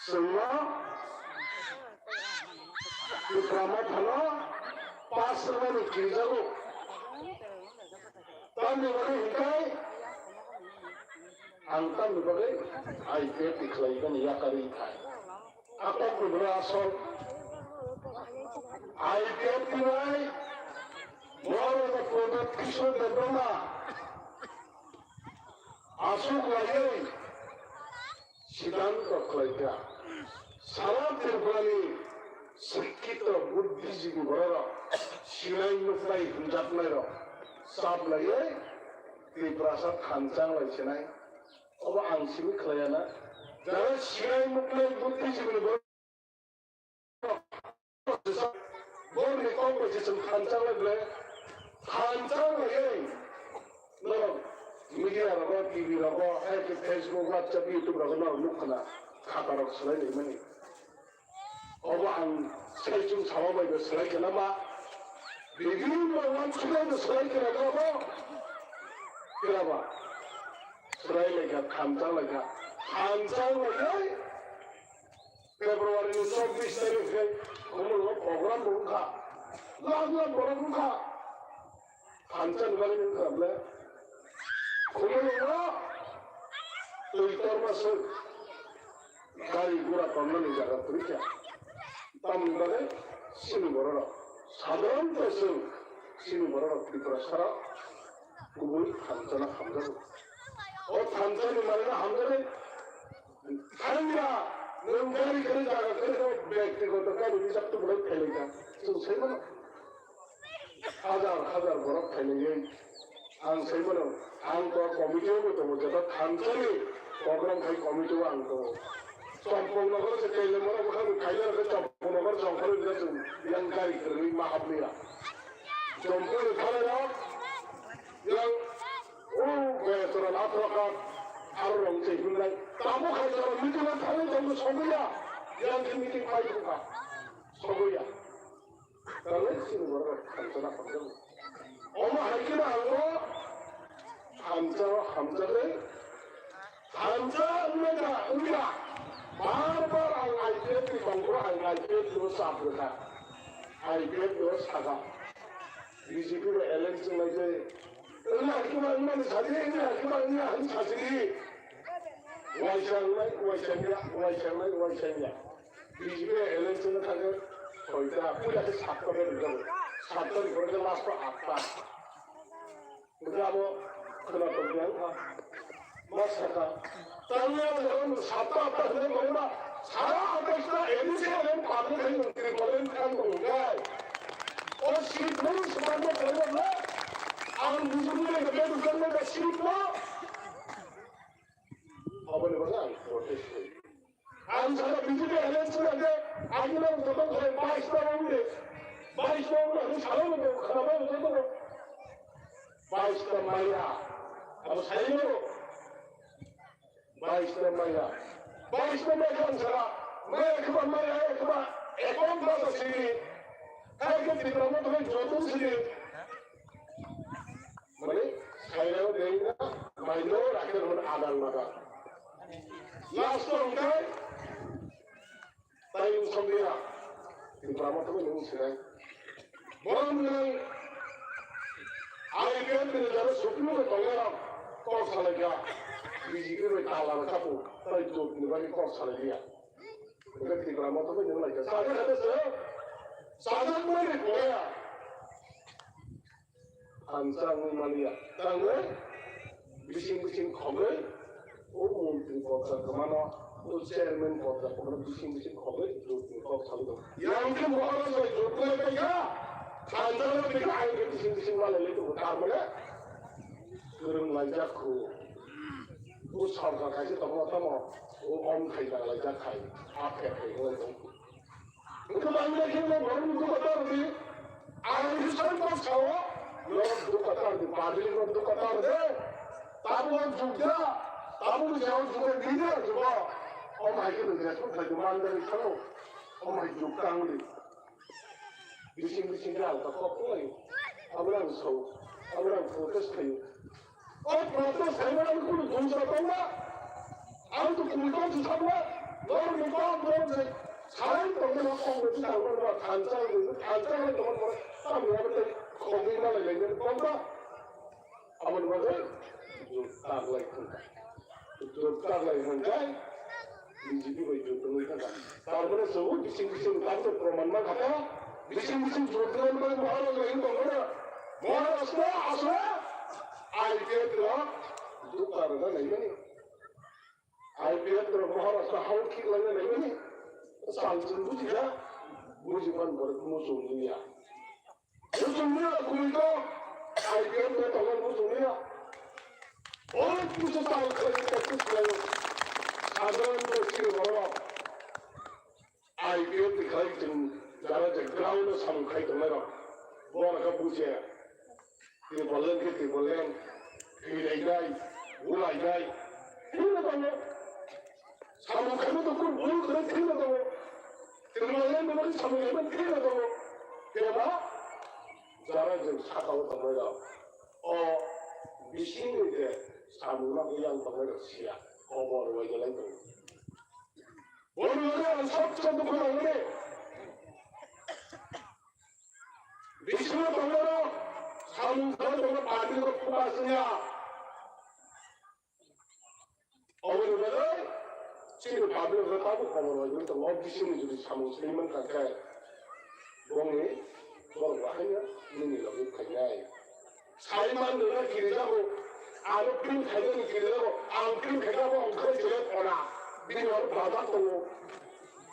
Chwngno Tipra Mothano pass rwmani kirijago. Tamni bagwi hwnkhai Ang tamni bagwi I P F T khlai gani yakarwi thai. Atok kubra asol. I P F T bai Maharaj Pradyot Kishore Debbarma aswk laiwi siddhanto khlaikha. Sara Tripurani sikkito buddhijibi bororok sinai nuknai hwnjaknairok chap laiwi Tiprasa thansa lai sinai. Obo ang simi khlaiya na. Jara sinai muknai buddhijibini borok borokni kok bai se chwng thansa lai ble thansa lai ei. Norok media rogo, T V rogo, hai khe Facebook, WhatsApp, YouTube rogo norok nuk khna khata rok swlai lai mani. Obo ang saichung sama bai bo swlai khe lama. Bibini bai wansuknai bo swlai khe lama bo. Khe lama. Swlai lai kha, thansa lai kha. Thansa lai ei. February ni chobbish tarikh khe Khumulwngo program bo wngkha. Lakh lakh borok wngkha. Thansa ni bagwi wngkha ble. Khumulwngo twi torma swk. Gari gura tonnani jaga kwrwi kha. Tamni bagwi chini bororok. Sadharanto chwng chini bororok Tiprasarok kubui thansa no hamjago. O thansa ni manwi no hamjagwi Thangya, nwng gari kwrwi jaga kwrwi khe byaktigoto gari rijak tubulai phailai kha. Chwng sai mano. Hajar hajar borok phailaiwi. Ang sai mano, ang to committee o bo tongo, joto thansani program khai committee o ang tongo. Champaknagar se Teilamura bwkhak khaina rwkhe Champaknagar jongkhorwi rwkhe chwng yang gari kwrwi ma habliya. Champaknagar thanai rok yang O Gayatron Atrakat aro rong se himlai. Tamo khai jora meeting o thangwi tongwi sogoya. Yang khe meeting pai thangkha. Sogoya. Talai sini borok thansa na hamjago. Omo hai khe na ang o thansa o hamjagwi thansa wngya wngya. Bar bar ang I P F ni tongphuru ang I P F ni o chap rwkha. I P F ni o sakha. B J P bai alliance wnglaijai. Wngya kiba wngmani sajili, wngya kiba wngya hinwi sajili. Waisa wngnai, waisa wngya, waisa wngnai, waisa wngya. B J P alliance wngna thangkhe soita, puila khe satta bai rijak. Satta ni pore khe last o atta. Hwnkhe abo khwna tongdi ang kha. Ma sakha. Tangwi abo jaga nwng satta atta hwnwi tongo na. Sara attaista A D C M party khai nwng Tripura ni thang tongo khe. O seat no swkang no khlai rok le. Ang bujui nai khe beduk jang nai da seat no. Aboni bagwi ang protest khlai. Ang sana B J P alliance wngkha khe, agini ang joto khe bais ta wngde, bais ta wngde, ang sana wngde, khana bai wngde joto. Bais ta maya, abo sai no. Bais ta maya, bais ta maya khe ang sana, maya khe ba maya, khe ba ekon basa sini, khe khe Tipra Motha bai joto sini. Mane, sairao dengna, maino rakhe mane adal madal. Last o hwnkhe, tai wng somliya. Tipra Motha bai wng sinai. Borok nang I P F ni jara Supreme Court tongnai rok kok salai kha. B J P bai tala rwkha bo, tai jot ni bagwi kok salai liya. Hwnkhe Tipra Motha bai wng lai kha. Sajak kha se, sajak bai rwkha. Thansa wngwi manya. Tangwi bising bising khogwi o montri kok sa kwmano, o chairman kok sa kwmano bising bising khogwi jotni kok sawi tongo. Yang khe Maharaj bai jotni bai kha, thansa bai kha, ang khe bising bising malai lai tongo. Tar mane kwrwng laijak khu. O sorkar kaisa tongo tamo, o om khai da laijak khai, a pher khai wngwi tongo. Wngkhe bangla khe no borok ni duka tar di. Ang khe sai ma sao. Norok duka tar di, public no duka tar de. Tabuk ang jukya, tabuk ni sao jukya, ni de jukya. Om hai khe no respect khlai di, man dari thango. Om hai juk tang di. Bising bising khe ang ta kok khlai. Abo ang sao. Abo ang protest khlai. O protest khaimani kunu dungsa tongma? Ang to kunu tongsi sakma? Norokni kok borok je sarai tongmani kok borok tangmani ba thansa wngwi thansa wngwi tongmani borok tamni abo tei khogwi malai laimani kokma? Aboni bagwi chwng taklai thangkha. Jot kaglai hwnkhai B J P bai jot wngwi thangkha. Tar mane chwngno bising bising tabukno proman mankha ta. Bising bising jot wngmani Maharaj bai wng tongmani. Maharaj no asla I P F rok dukha rwna naimani. I P F rok Maharaj no hao khiklaina naimani. Chal chwng bujikha. Bujiphano borok muchung wngya. Muchungni a kumi to I P F ni tongo muchungni a. Oro puso tal khlai practice khlaio. Sadharan bo siri borok. I P F ni khlai chwng jara je ground o samung khai tongnai rok. Bo rok bujiya. Tiboleng ke tiboleng. Thwilainai, bulainai. Thwino tongo. Samung khaima to kunu bul khe thwino tongo. Tiboleng ni bagwi samung khaima thwino tongo. Keba jara jwng saka o tongnai rok. O bisingni je samung no yang tongnai rok siya. Kobor wai belai tongo. Boni bagwi ang sabse dukhu nangmani. Bisingo tongnai rok samung khlai tongo party rok focus wngya. Oboni bagwi chini public rok tabuk khobor bai wngwi tongo, bisingni jodi samung swi mankha khe bongni borok bahaino nini logi phainai. Saiman rwna kirijago, aro print khainani kirijago, ang print khaijabo ang khlai chwlai phona, bini aro bajak tongo,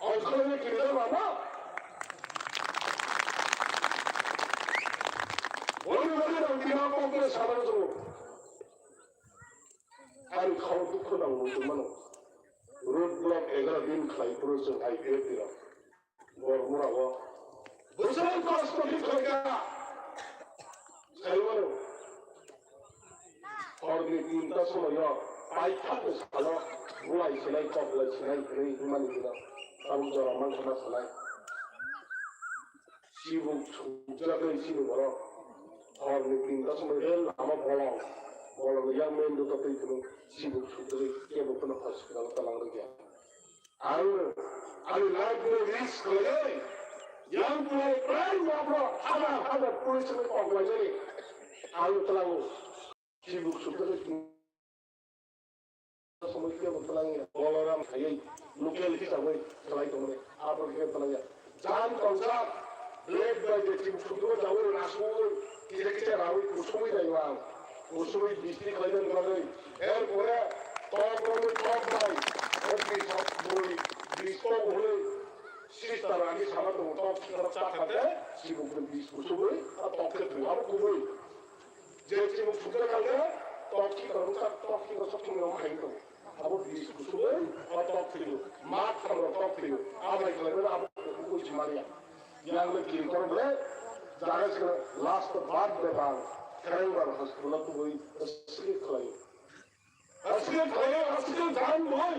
ang khlaina kirijago ano. Boni bagwi ang tini o kokno sana tongo. Ani khao dukhu nang muchung mano. Road block egaro din khlai phuru chwng I P F T rok. Bormura o. Bwswk kosto khe khlaikha. Sai mano. Horni tinta somoio paithakni salo bulai sinai, koklai sinai hwnwi himani dino tabuk jora mankha ma sanai. Chibuk sukjagwi chini borok. Horni tinta somoi rel lama bolong. Bolongni yang main road-o twi phano chibuk sukjagwi kebo phano hospital-o twlang rwkya. Ang ani life-no risk khlaiwi yang prai prai nokno hazar hazar police-ni kok lainani ang twlango. Chibuk sukjagwi Somoi khe bo twlangya. Bolaram khaiwi local hisabai khlai tongmani. Abo khe twlangya. Jang tongsa black bai je chibuk sukjagwi jawi rwna suwi kisa kisa rawi kusumwi jaio ang. Kusumwi bistri khlaimani bagwi. Er pore tok romwi tok bai. O bisok bui bisok hwnwi sister ani sama tongo tok sikarok ta khate chibukni bis kusumwi a tok khe thwi abo kubui. Je chibuk sukjak kha khe, tok ki kwrwngsa, tok ki kwrwngsa thumwi rw hai tong. Abo bis kusugwi, o tok thwiyo. Mat thamrok tok thwiyo. Abai khlaimani abo kuchimaliya. Yang le kiri kono ble, jaga sikla last bat bepang, khereng bar hospital tubui, sikli khlaio. Asli khlai, asli jang boi.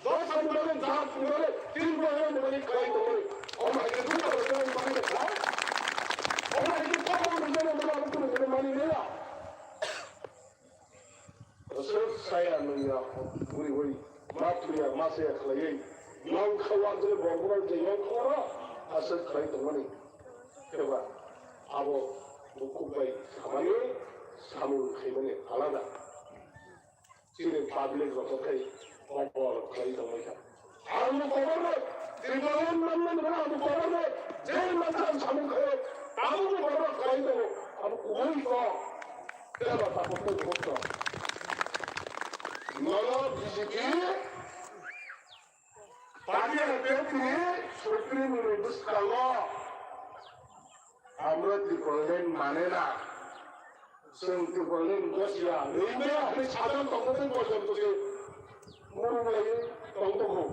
Dos ani bagwi jang boi. Tin boi ani bagwi khlai tongwi. Omo hai khe dukha rwjak ani bagwi khlai. Omo hai khe kok rwjak ani bagwi khlai mani naya. Aswk saya nungya buri buri. Ma thuya ma saya khlaiwi. Yang khawa jele borok je yang khawa. Aswk khlai tongmani. Keba abo bukhuk bai samani samung khaimani alada. Chini public rok khe kobor khlai tongmani kha. Ang bo kobor rok, Tripura manmani bo ang bo kobor rok, je mansa samung khayo, abo bo kobor rok khlai tongo, abo kubui kok. Tela ta kok tei kok to. Nono B J P Party hwnkhe tini Supreme ni bwskango আমরা ত্রিপুরাল্যান্ড মানে না, chwng Tripuraland gosiya, rwngmaya hwnwi sajak tongmani porjonto se murunglaiwi tongtokgo.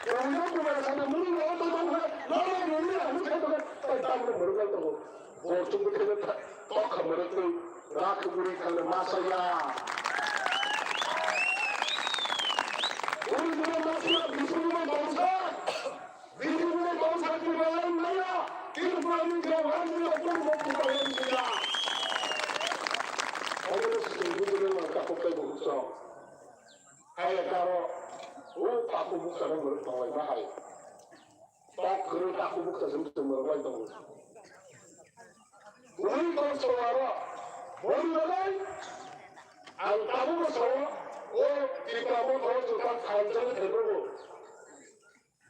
Rwngno bubagra sana murunglaiwi tongtokgo, nono rwngmaya hwnwi sai tongkha, tai tamno murunglai tongo. Borchuk bwthai no tha-, tokha mano twi rakhu bwrwi thangna masa ya. Bwrwi bwrwi masa ya, bising bwrwi bangsa. Bising bwrwi bangsa Tripura lai maya. Tripura ni jawab ni apur mo Tripura lai maya. Omo no sing bwrwi bwrwi ma ka kokai bo so. Hai karo, o taku buksa no bwrwi tonglai ma hai. Tok kwrwi takhuk bukcha se muchung borok lai tongo. Bui kok chwng aro boni bagwi Ang tabukbo sao, o Tipra Motha o chwng kha thansa ni thaibrokbo.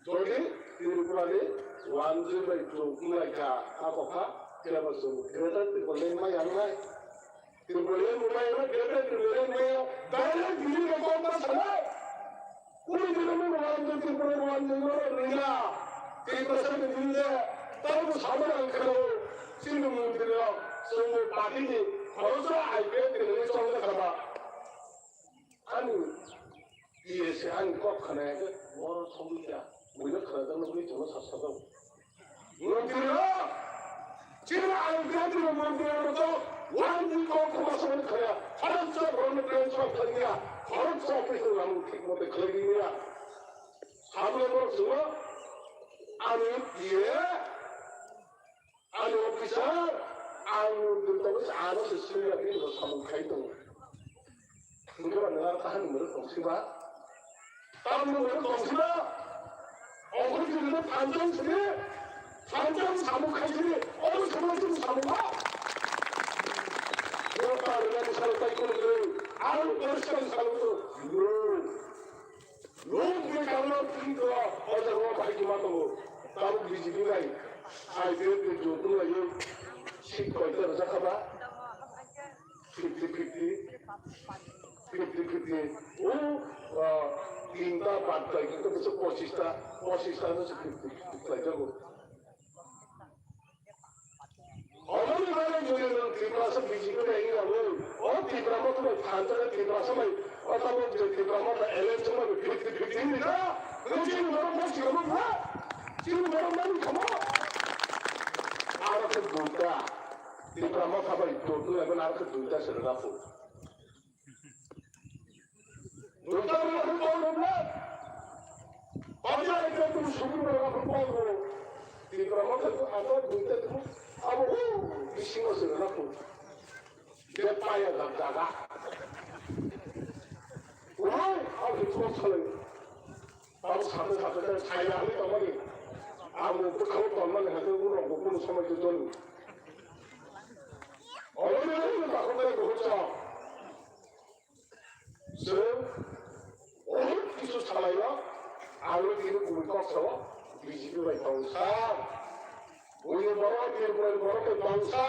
Jodi Tripura ni wanjwi bai chwng wnglaikha, a kokha kebo chwng Greater Tipraland maya wngnai. Tipraland bo maya wngnai, Greater Tipraland maya, direct bini bai kokma sanai. Kunu dino nung rwlang twi Tripura rwlang twi norok rwya. Tiprasa ni bini je, tamo samani ang kheno, chini mundri rok, chwngbo party ni khoroksa I P F ni rwgwi chongjak kha ba. Ani P S A ani kok khna ya khe, borok songwi kha, buino khna jak nugwi chwngno sasajak. Mantri rok, chini ang jati rok mantri rok to, one week kok khuma samani khaya, khoroksa borokno transfer khlaiya, khoroksa office rok lamung thik mote khlaiya. Hamle borok chwngno, ani P A, ani officer, ang mantri tongwi ano se swiya bini samung khai tongo. Hwnkhe ba nwng aro kaham ni mwrwk tong si ba? Tamni mwrwk tong si ba? Okhorjwk no phanjak sini, phanjak samung khai sini, obo samung sini samung ba? Bo ta rwnani salo tai kono kwrwi, ang poriskar salo to. No. Lok ni karno twi to, o jaga o bahai kima tongo. Tabuk B J P bai I P F ni jotun lai, seat koita rwjak kha ba? Fifty fifty, fifty fifty. O, ah, tinta bad bai khe to bwswk pochista, pochista no se fifty fifty khlai jago. Oboni bagwi jodi nwng Tiprasa B J P bai wngya wi, o Tipra Motha bai phan jaga Tiprasa bai, o tabuk je Tipra Motha alliance wngma bai fifty fifty wngya kha, nwng chini borok no sikamo kha, chini borok nani kamo. Aro khe duita, Tipra Motha bai jotun lai mani aro khe duita se rwna phu. Duita rwna phu kok rwna. Paja ekta tu sukun rwna phu kok rwna. Tipra Motha tu ano duita tu abo, uh, bisingo se rwna phu. Je paya da daga. Wai, abo tu kok salai. Abo sakhe sakhe khe saya hwnwi tongmani. Abo bwkhao tonmani hakhe urok bo kunu somoi twi toni. Obo ni bakho khe buhursa. Chwng onek kisu salaio, abo tini kubui kok sao, B J P bai tong sa. Buini borok, Tripura ni borok bai bangsa,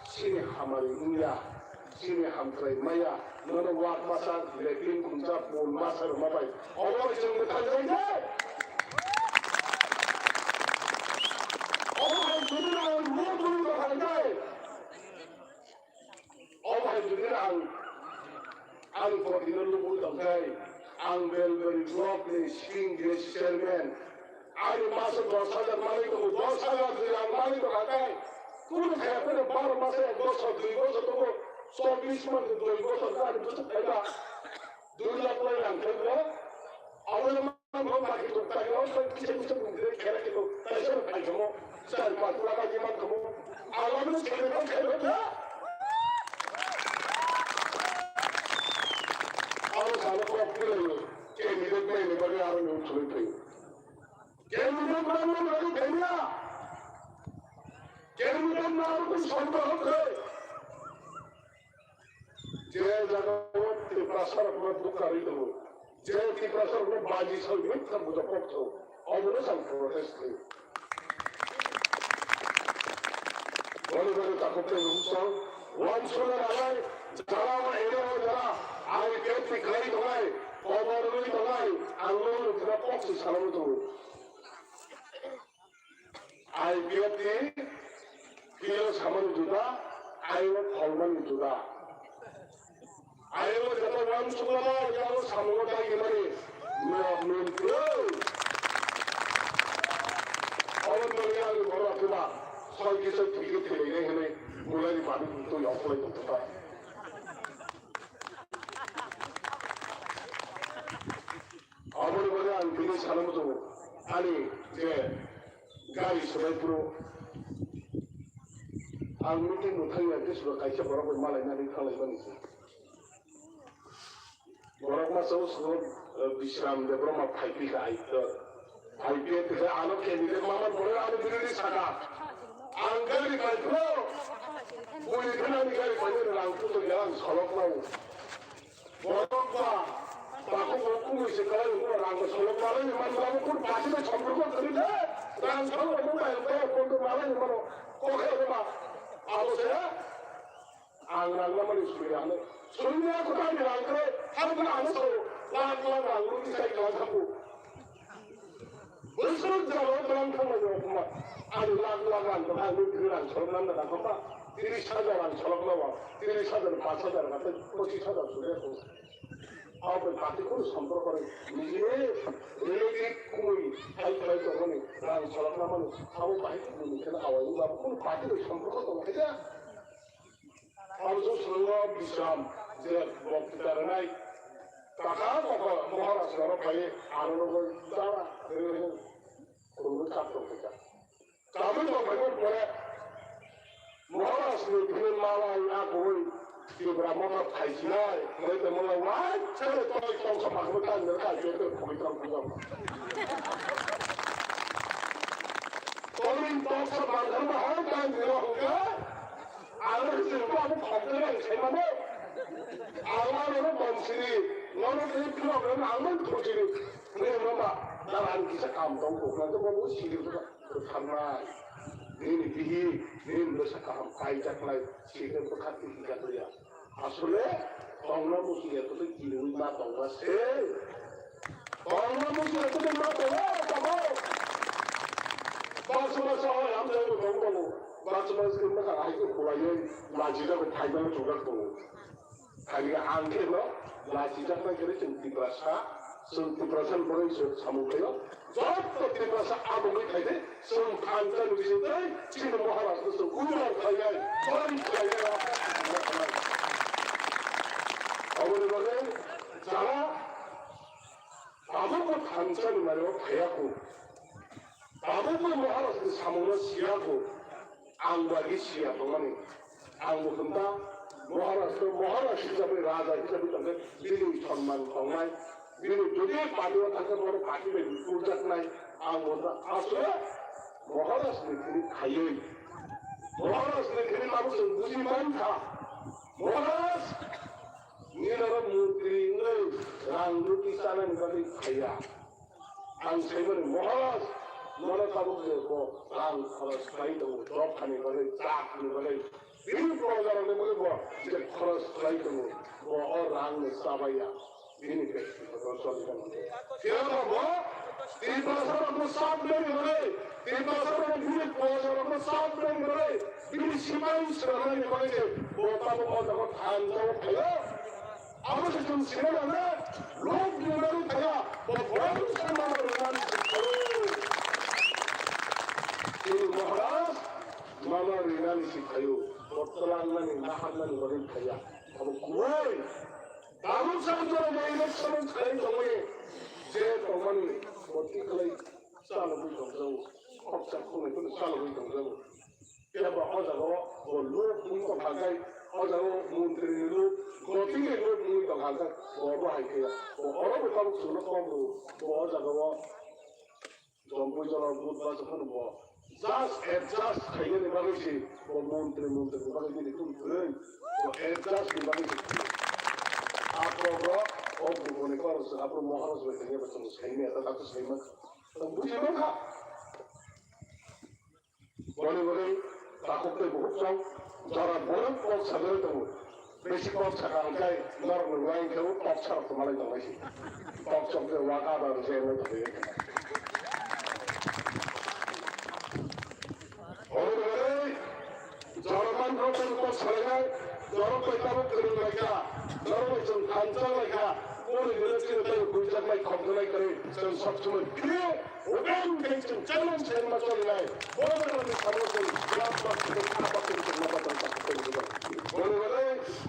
chini hamari wngya, chini hamkrai maya, nono wak masa, latrine khumsa, pun masa rwma bai. Obo bai chwng mwthang jai jai. Obo hai chwng mwthang jai. Obo hai chwng ang, ang kotino lubui tongkhai, ang Belbari block ni sitting vice chairman. Ani maso dos hajar manwi tongo, dos hajar jodi ang manwi tongkha khe, kunu khaya phano baro maso ek bosor, dui bosor tongo, chobbish maso dui bosor khe ani bwswk khaiba dui lakh lai rang khe bo. Abono manbo baki tok tai, o kisa kisa mundire khera khe bo, kaisa bo khai khe bo, char panch lakh ani man khe bo. Abono chwrai khe khe bo khe. Abo salo kok khe lai, candidate nai ni bagwi aro ni uthulwi phai. Candidate manna bagwi thangya. Candidate na rwgwi songkha hokhe. Je jagao Tiprasarokno dukha rwi tongo, je Tiprasarokno baji sawi mittha buja kok tho, obono chwng protest khlaio. Boni bagwi takhuk tei rungsong, uansukna nangnai, jara o ene o jara, I P F ni khlai tongnai, kobor rwui tongnai, ang no nukha kok se salai tongo. I P F ni phiyok samani juda, ayuk phalmani juda. Ayuk joto uansukma, yabo samungo dagi mani, nok nun klo. Obo noni ani borok khe ba, soi kisa thwikhe thwilai nai hinwi, mulai ni mani twi okolai tongkha. Aboni bagwi ang tini sana muchungo, ani je gari swbai phuru ang meeting bo thangya, tei suda kaisa borok bai malainani thanglaimani se. Borok masa o sugo, eh, Bishram Debbarma phai phikha, I P F, I P F khe ano candidate mama borok ano birothi saka. Ang gari bai phuru, buini phano ani gari bai rang kuto ya ang solok nao. Borok ba takhuk bo kubui se kwlai rang bo solok malai ni man ba kun party bai somporko kwrwi khe rang solok bo bai ko kondo malai ni mano ko khe ba abo se ang rang na mani suri ano suri na ko ta ni rang kre thang na ano so lakh lakh rang lu ki sai kala thapu. Bwswk jora o bwlang thangmani okma. Ani lakh lakh rang tong ang nini rang solok nang da khamba. Tiris hajar rang solok nabo. Tiris hajar, pash hajar, hwnkhe pochis hajar suri kho. Abo bai party kunu somporko ri. Nijini relative kumui hai khlai tongmani rang solok nangmani abo bahai kumui ni kheno awai wngma kunu party bai somporko tong khe. Aboni swngo Bisram je boktita rwnai, kaka koko Maharaj norok phai aro nogo dara rwrwng khulumwi kap tong kha. Kabui tong phai pore Maharaj ni bini malai a kubui Tipra Motha phai sinai, hwnwi tongmani waithai toi tongsa phakbo tang nirwkha je tei khugui tong phai. Tongmani tongsa mankhar bahai tang nirwkha hwnkhe. Ang no khe chwng bo abo khok de bai sai mano. Ang ano no bonsiri, nono khe philok rw ang no thosiri. Hwnwi mama, dara ang kisa kam tong kok na to bo siri to thangnai. Nini bihi, nini bwsa kaham kaijaknai, sikhe bwkha twi hika to ya. Asole tongna muchung ya to kinwi ma tongma se. Tongma muchung ya to ma tongo tamo. Bachuma sa hoi am jai bo tong tongo. Bachuma se ma ka hai ko khulaiwi lachi jago phaiba chukak tongo. Thani ang khe no lachi jaknai khe chwng Tiprasa, chwng Tiprasa ni bagwi se samung khaio. Jotto Tiprasa aboni khai de, chwng thansa ni bising tei chini Maharaj no chwng udar khainai, bari khainai. Aboni bagwi jara tabukbo thansa ni mani o phaiya kho. Tabukbo Maharaj ni samung no siya kho. Ang bagwi siya tongmani. Ang bo kwnta Maharaj to Maharaj hisabe, raja hisabe tongkhe bini sonman tongnai. Bini jodi party o thangkhe bono party bai purjaknai. Ang bo kwnta asole Maharaj ni thini khaiwi. Maharaj ni thini tabuk chwng buji mankha. Maharaj ni noro murti wngwi rang ruti chanani bagwi khaiya. Ang saimani Maharaj, nono tabuk je bo rang khoros khlai tongo, dophani bagwi, chakni bagwi, bini projarokni bagwi bo je khoros khlai tongo, bo o rangno chabaiya, bini bektigoto choli tongo. Phiya ba bo Tiprasarokno sabnani bagwi, Tiprasarokno bini projarokno sabnani bagwi, bini sipai swnamnani bagwi je bo tabuk o jaga thansa o phaio. Abo se chwng sinai nangna, lok ni bagwi thaya, bo borok se mano rinani se khaio. Chini Maharaj mano rinani se khaio, bo twlangnani, naharnani bagwi thaya. Abo kubui. Tabuk sa jora bo election khlai tongwi, je tongmani, bo tikhlai chalogwi tongjago, khoroksa khoroknwi phano chalogwi tongjago. Phiya ba o jaga o bo luk wngwi tong kha khe, o jaga o montri ni luk, goti ni luk wngwi tong kha khe, bo bo hai khe bo oro bo tabuk chwngno kom rw, bo o jaga o jomboi jora but ba jokhon bo just adjust khainani bagwi se bo montri montri ni bagwi bini tong kwrwi, bo adjust ni bagwi se. Aphuru o bumoni khoroksa aphuru Maharaj bai tongya bo chwng saimanya ta dato saimanya. Tong buji mankha. Boni bagwi takhuk tei bukhuk chwng jora borok kok sajagwi tongo. Bisi kok sakha hwnkhe norokni uaing khe o kok sarok tongmalai tonglaisi. Kok chok je waka ba rwchai wngwi tongwi. Boni bagwi jora manrok tei kok salainai, norok bai tabuk kwrwng lai kha, norok bai chwng thansa lai kha, boni bagwi chini tei buijaknai khokjaknai kwrwi chwng sob somoi philiyo. Open khe chwng challenge khe ma choli nai. Borok ni samung tei gram ba tei apa tei tei ma tei tei tei tei. Boni bagwi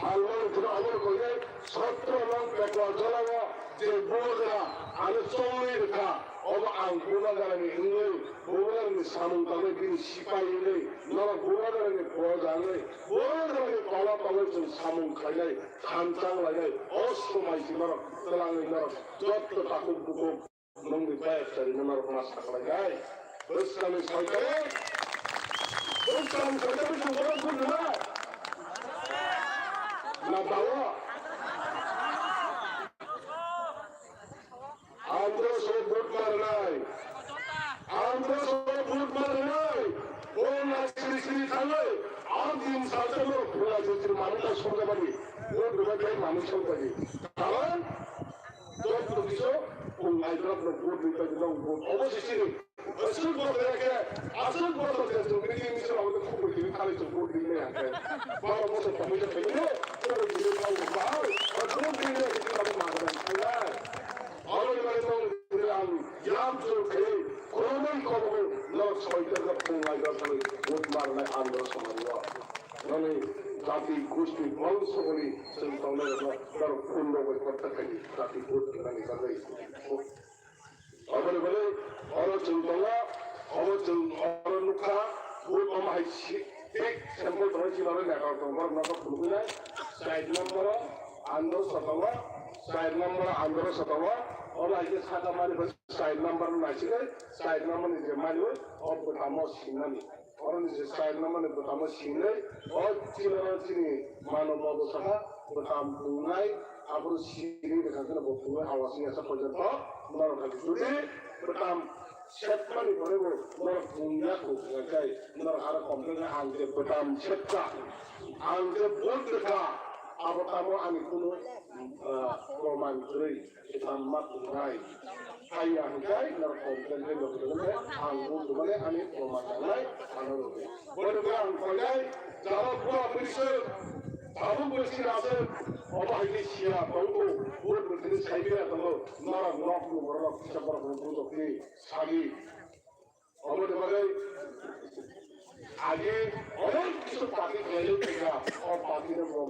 ang mani phuru abo koi nai sotro nong pekwa jora o je bubagra ano chongwi rwkha. Obo ang bubagra ni wngwi bubagra ni samung tangwi bini sipai wngwi norok bubagra ni proja wngwi bubagra ni tola tongwi chwng samung khlainai, thansa wnglainai. O somai si norok twlangwi norok jotto takhuk bukhuk. Nungni bayap sari nima rok ma sakhlai nai. Bwskangni soitani, bwskangni soitani chwng borok buji nai. Na dawa. Mamita Sorjabadi, vote rwbai tei Mamita Sorjabadi. Karon, joto kisu, kung aibrap no vote rwbai tei nong vote. Obo se sini. Aswk bo kaya khe, aswk bo kaya khe, chwng bini bini salo bo khubui tini thani chwng vote rwbai ya khe. Baro bosor tongwi khe tini, khubui tini thang bo bahai, vote rwbai tini thang bo bahai. Oro ni bagwi tong tini ang yam chwng khe, khulumui kobo no soitor khe kung aibrap thani vote marnai ang bo samani o. Noni jati, gusti, bongso boni chwng tongnai rokno norok phone rok bai contact khai di, jati vote rwnani bagwi. Aboni bagwi oro chwng tongo, obo chwng oro nukha, vote omo hai si-, fake sample tongo, chini oro network tongo, borok nogo phunuknai, side number o andro sa tongo, side number o andro sa tongo, obo hai khe saka mani bai side number no naisigwi, side number ni je mani bai, o bwtamo singnani. Oro ni je side number ni bwtamo singnai, o chini oro chini mano modo saka bwtam pungnai, aboro siri rwkha kheno bo pungnai, awas wngya sa porjonto norok hai jodi bwtam setmani pore bo norok pungya kho hwnkhai norok aro complain kha, ang je bwtam setka, ang je vote rwkha, abo tamo ani kunu, ah, proman kwrwi. Bwtam ma pungnai. Haiya hwnkhe norok complain khe logi logi khe ang bo dumani ani proman nangnai ano rwdi. Bono khe ang koinai jaro bura bwrwi se tabuk bwrwi se ase obo hai khe siya tongo. Bura bwrwi se sai biya tongo. Norok nok ni borok kisa borok ni budok ni sagi. Aboni bagwi age onek kisu party khlailai phaikha, o party no bo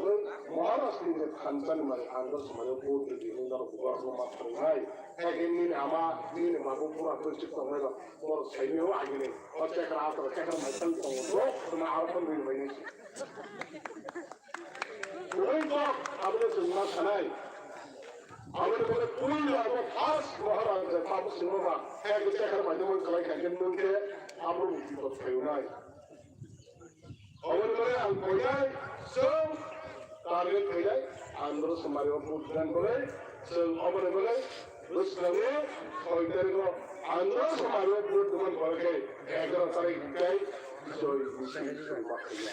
Maharaj ni je thansa ni mani ang bo swmai o vote rwdi hinwi norok bubagrok no ma phrwngnai. Age nini ama, nini babu pura bwswk tongnai rok, borok saimio age ni, o chekra ator chekra mai thang tongo, borok khna aro phone rwdi bai nai se. Kubui kok, aboni chwng ma sanai. Aboni bagwi puila abo first Maharaja tabuk singma ba, hai khe chekar bai nang khlai kha khe nwng khe abo bipot phaio nai. Aboni bagwi ang koinai, chwng target khainai, andro samari o vote dan bagwi, chwng aboni bagwi bwskango soi tariko andro samari o vote dan bagwi khe egaroh tarik khe Bisoi, bisoi, bisoi, ma kaiya.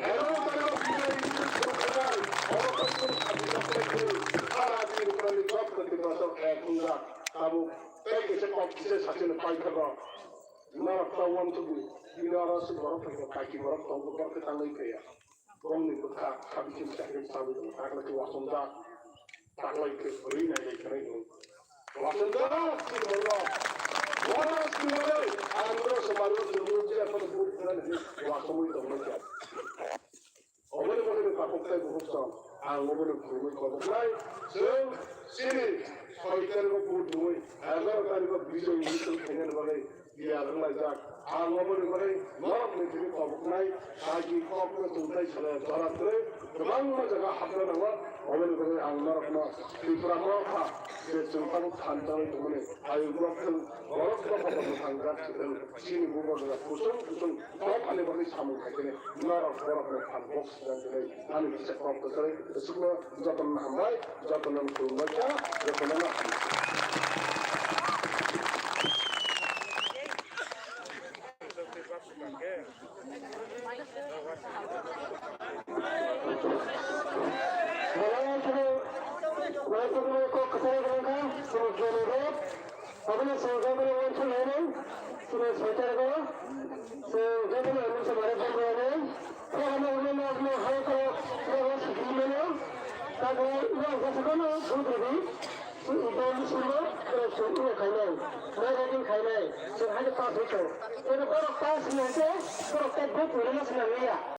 Ero tara bisoi, bisoi, bisoi, oro tara bisoi, bisoi, bisoi, sara Tripura ni joto Tripura sok ek wngya. Tabuk tei kisa kok kisa sachino paithago. Norok ta uansukdi, bini oro aswk borok phaikha, kaki borok tongo, borok khe tangwi phaiya. Bongni bwkha, kha bichim chakri sabu, takla khe wasongjak. Taklai khe bwrwi nailai khe nai hwn. Wasongjak chini borok. Bono chini borok. Ang borok se maro chini borok je aphano buk khna ni wasongwi tongmani kha. Oboni bagwi ni takhuk tei bukhuk song. Ang oboni khulumui koboknai. Chwng chini soi tariko vote rwui, egaroh tariko bijoi misil khainani bagwi. Biyar wnglaijak. Ang oboni bagwi norokni thani koboknai, sagi kokno tungtai sale jora kwrwi kwbangma jaga hapna nango. Oboni bagwi ang norokno Tripura Motha je chwng tabuk thansa wngwi tongmani, ayuk nok thung, borok no kotor mwthang jak si thung, chini bubagra kusung kusung dophani bagwi samung khai khe norok borokno phan bok sijak khe ani kisa kok kwchai, aswkno jotono hambai. Jotono khulumbaikha, jotono hambai. Aboni sengkha bini uansuk lainai, chini soitargo, chwng jotono mungsa mare bondwani, khe hama hwnwi nok nok hai khe nok sikhi mano, tabuk nok jasakano budridi, chwng ibo musulman, chwng ino khainai, nai rating khainai, chwng hai khe pass hoi tong. Tei borok pass hwnwi hwnkhe, borok tei buk hwnwi ma swnam liya.